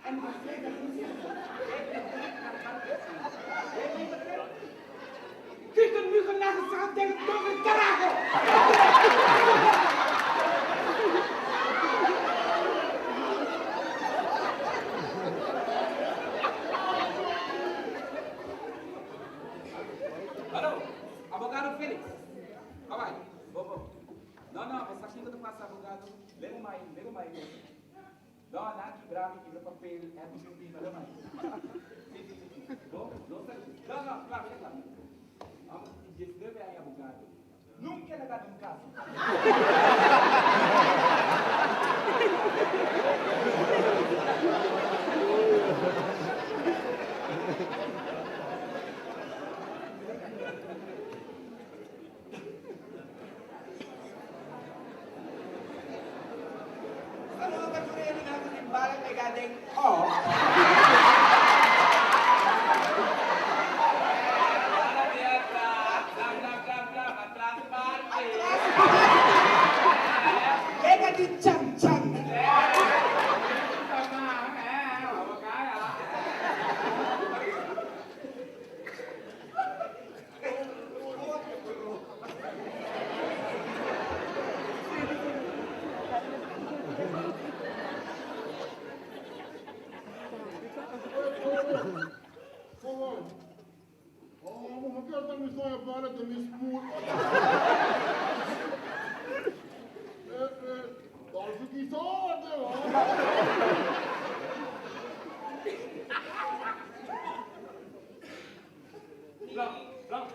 En als jij dat niet zegt, jij vertrekt naar Balkenende. Jij mij begrijpt? Kuken, muggen, nagels, zagen, tegen, togen, karago! Hallo, abogado Felix. Bye bye. Bobo. No, no, basta aqui que passa abogado. Lego mai, lego mai. No, na quebrar, me quebra papel, é do meu primo, lego mai. Sim, sim, sim. Bom, não sei. No, no, claro, é claro. Vamos, 19 aí, abogado. Nunca he dado um caso. Saludo pa Jurelo na ako timbalan kay Gadeng. Oh. Llega di chang chang. kier ta mi soño para den mi spoel. Eh, eh, Dolphy kisa orde, hoor. Blanc, blanc.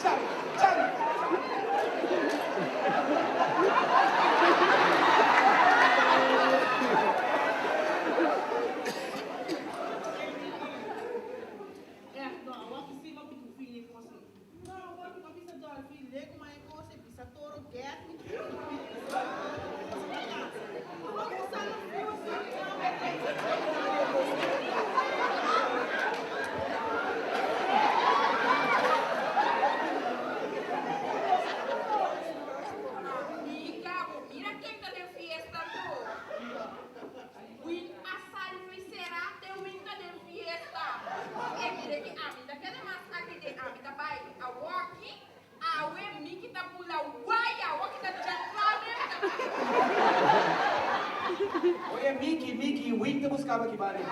Chan, chan. Echt, no, awor ki si bo tin fini ku así. No, awor ki bo bisa Dolphy, lego ma e kos e bisa toro get mi Amiga, bo mira ken ta den fiesta anto. Win a sali fo'i sera te Win ta den fiesta. E mira ki ami ta keda mas aki den ami ta bai awoki. Awe mi ki ta bula waya, awo ki ta djaklá mi mi ta. Oye Miki, Miki, Win ta buska bo aki banda. Miki,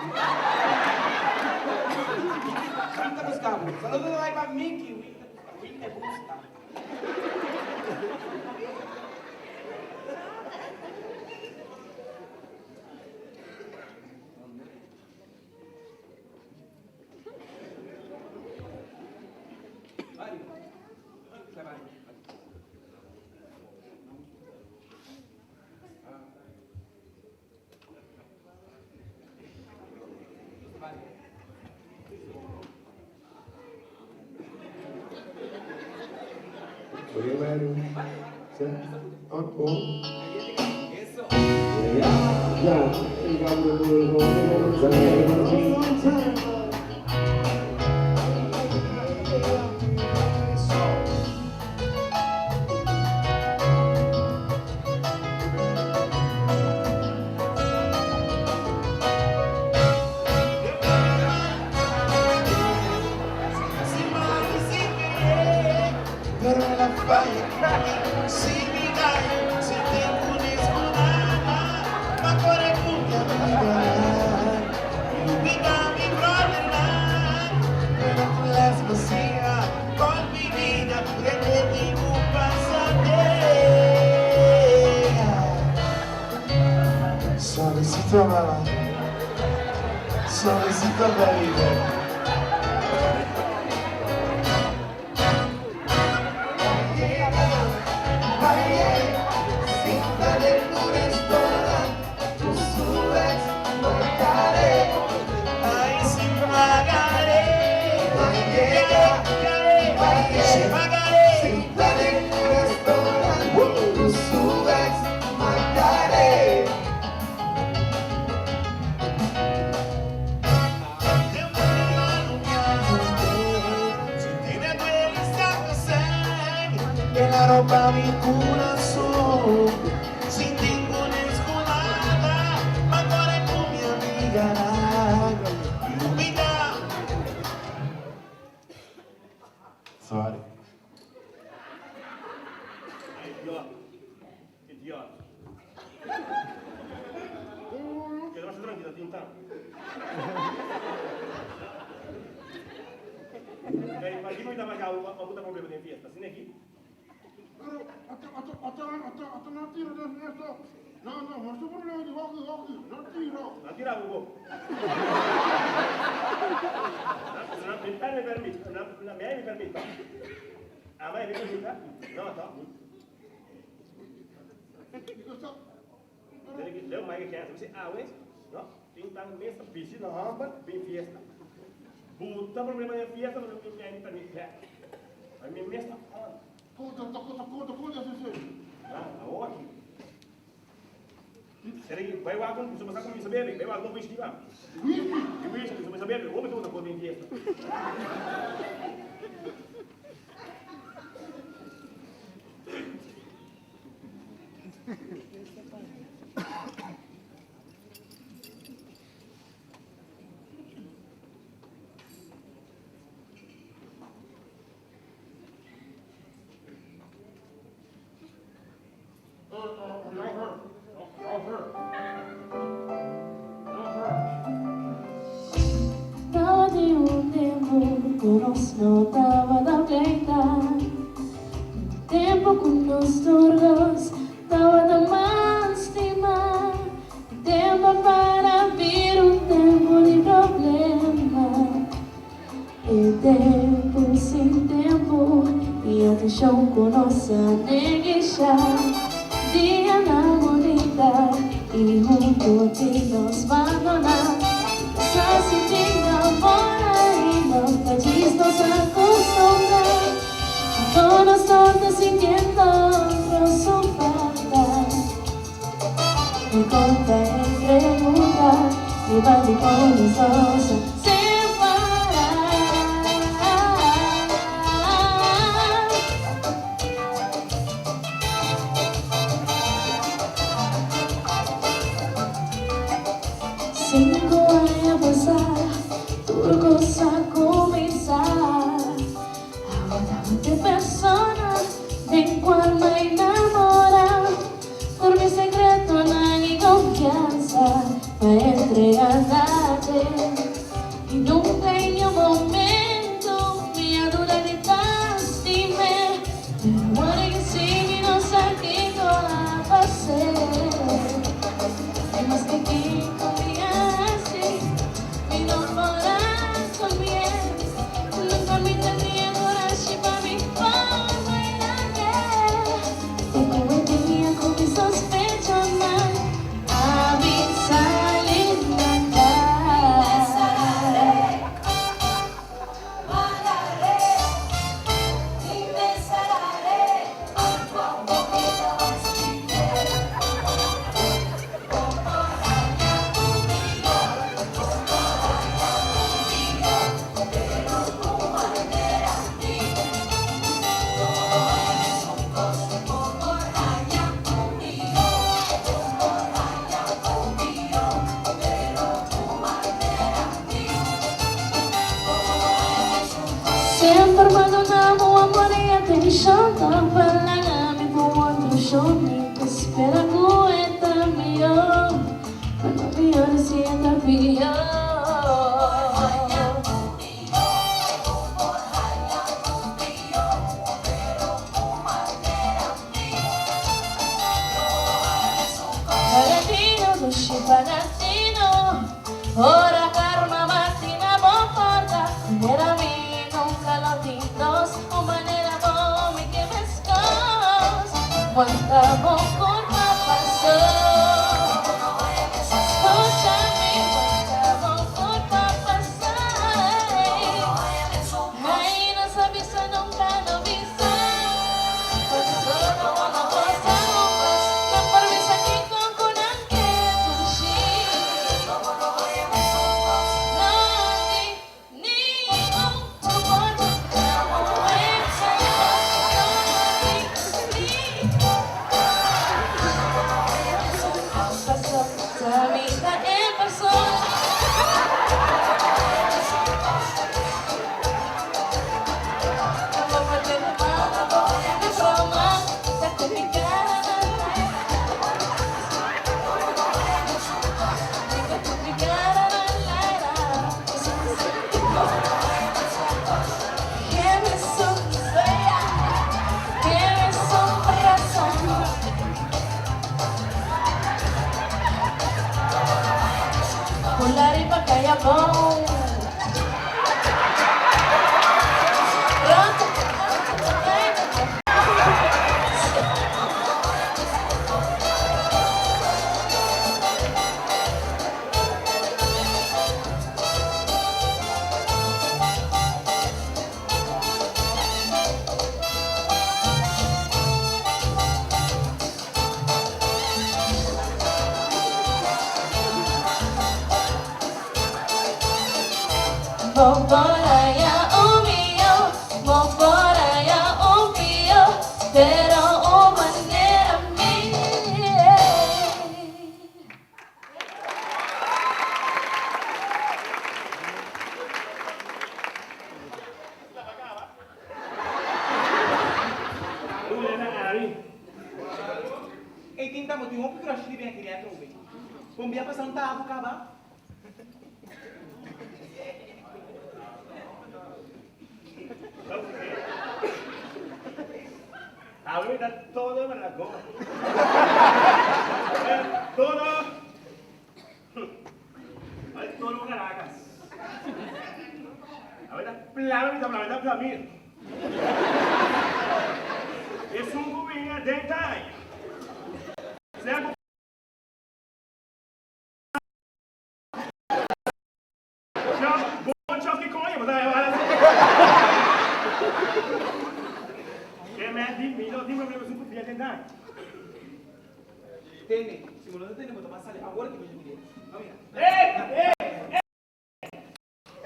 Win ta buska bo. Saludo ta bai pa Miki, Win ta buska, Win te buska. Suavecito, mamá. Suavecito, baby. Sorry. Idiot. Idiot. Keda masha tranquilo, tin tan. Hey, pa kiko mi ta marka bo pa bo ta problema den fiesta? Asina aki? Pero, ata, ata, ata, ata, ata nan tira den fiesta. No, no, no es un problema di hockey, hockey. Nan tira. Nan tira bo bo. Nan, mi per mi permit. Nan, nan, mi ai mi permit. Ama mi permit, ha? No, to. Leo mai ke chance, awe, no? Tin tan mesa bishi na hamber, bin fiesta. Buta problema den fiesta, no mi mi permit. Ai mi mesa on. Conta, conta, conta, conta, sensei. Ah, awor aki. Será que vai lá com, você com isso bebe, vai lá com whisky lá. Whisky? E whisky, você bebe, vou meter outra coisa em fiesta. Desishon ku nos a negishá. Dianan bunita i huntu tin nos bandoná. Sa si tin amor ainda òf ta djis nos a kustumbrá. Anto nos no ta sintiendo otro su falta. Mi konta e pregunta riba dikon nos dos a separá. Sinku aña pasá, tur kos a kuminsá. Awor tabata e persona den kual mi a enamorá. Tur mi secretonan y confianza pa entrega date. Y nunca en ni un momento mi a duda di ta stim'e. Pero awor e sigui no sa kico a pas'e. Y maske kico mi a haci, mi no por a cambi'e. Nunca mi tenia corashi pa mi por baila ke. Te ku e dia ku mi sospechonan a bin sali na kara. Semper m'a duna bo amor i atenshon Tòg pa laga mi ku otro shon Mi ta spera ku e ta mihó Pero no mihó di si e ta pió. Valentino, dushi Valentino, ora karma bati na bo porta, manera mi nunca lo tin dos, un manera bo mi ke meskos, wanta bo kurpa pasó. Skucha mi, wanta bo kurpa pasó. Ay, no sa bisa nunca no bisa. Bo por haya un mihó, bo por haya un pió, pero un manera mi. Ey tinta bo tin hopi crush riba e akí atrobe. Bon bia pasa un tabu kaba. Awe ta todo na goma. Todo. Ay, todo Caracas. Awe ta plano mi ta plano, ta plamir. Chòf, bon chòf ki koño, bo ta haña bala. Ke men di mi no tin problema su ku pia den daño. Tene, si bo no ta tene bo ta ban sali awor ki bo dje mire. Ban mira. Ey! Ey!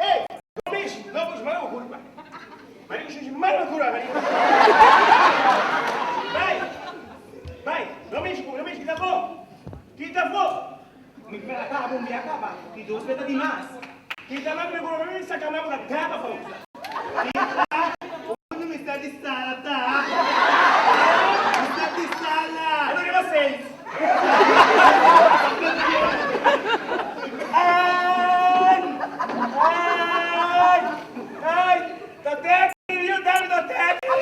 Ey! No mishi, no push, mara bo culpa. Mari ku shushi, mara bo cura, mari. Bai! Bai! No mishi ku, no mishi, kita afó! Kita afó! Mi a caba, mi a caba. Di dos beta di mas. Kita mas mi cura, mi saca mas bo ta daba afó. Kita! Unda mi sta di sala ta? Mi sta di sala! E no riba seis. Ay! Ay! Ay! Ta teki, yu dami ta teki!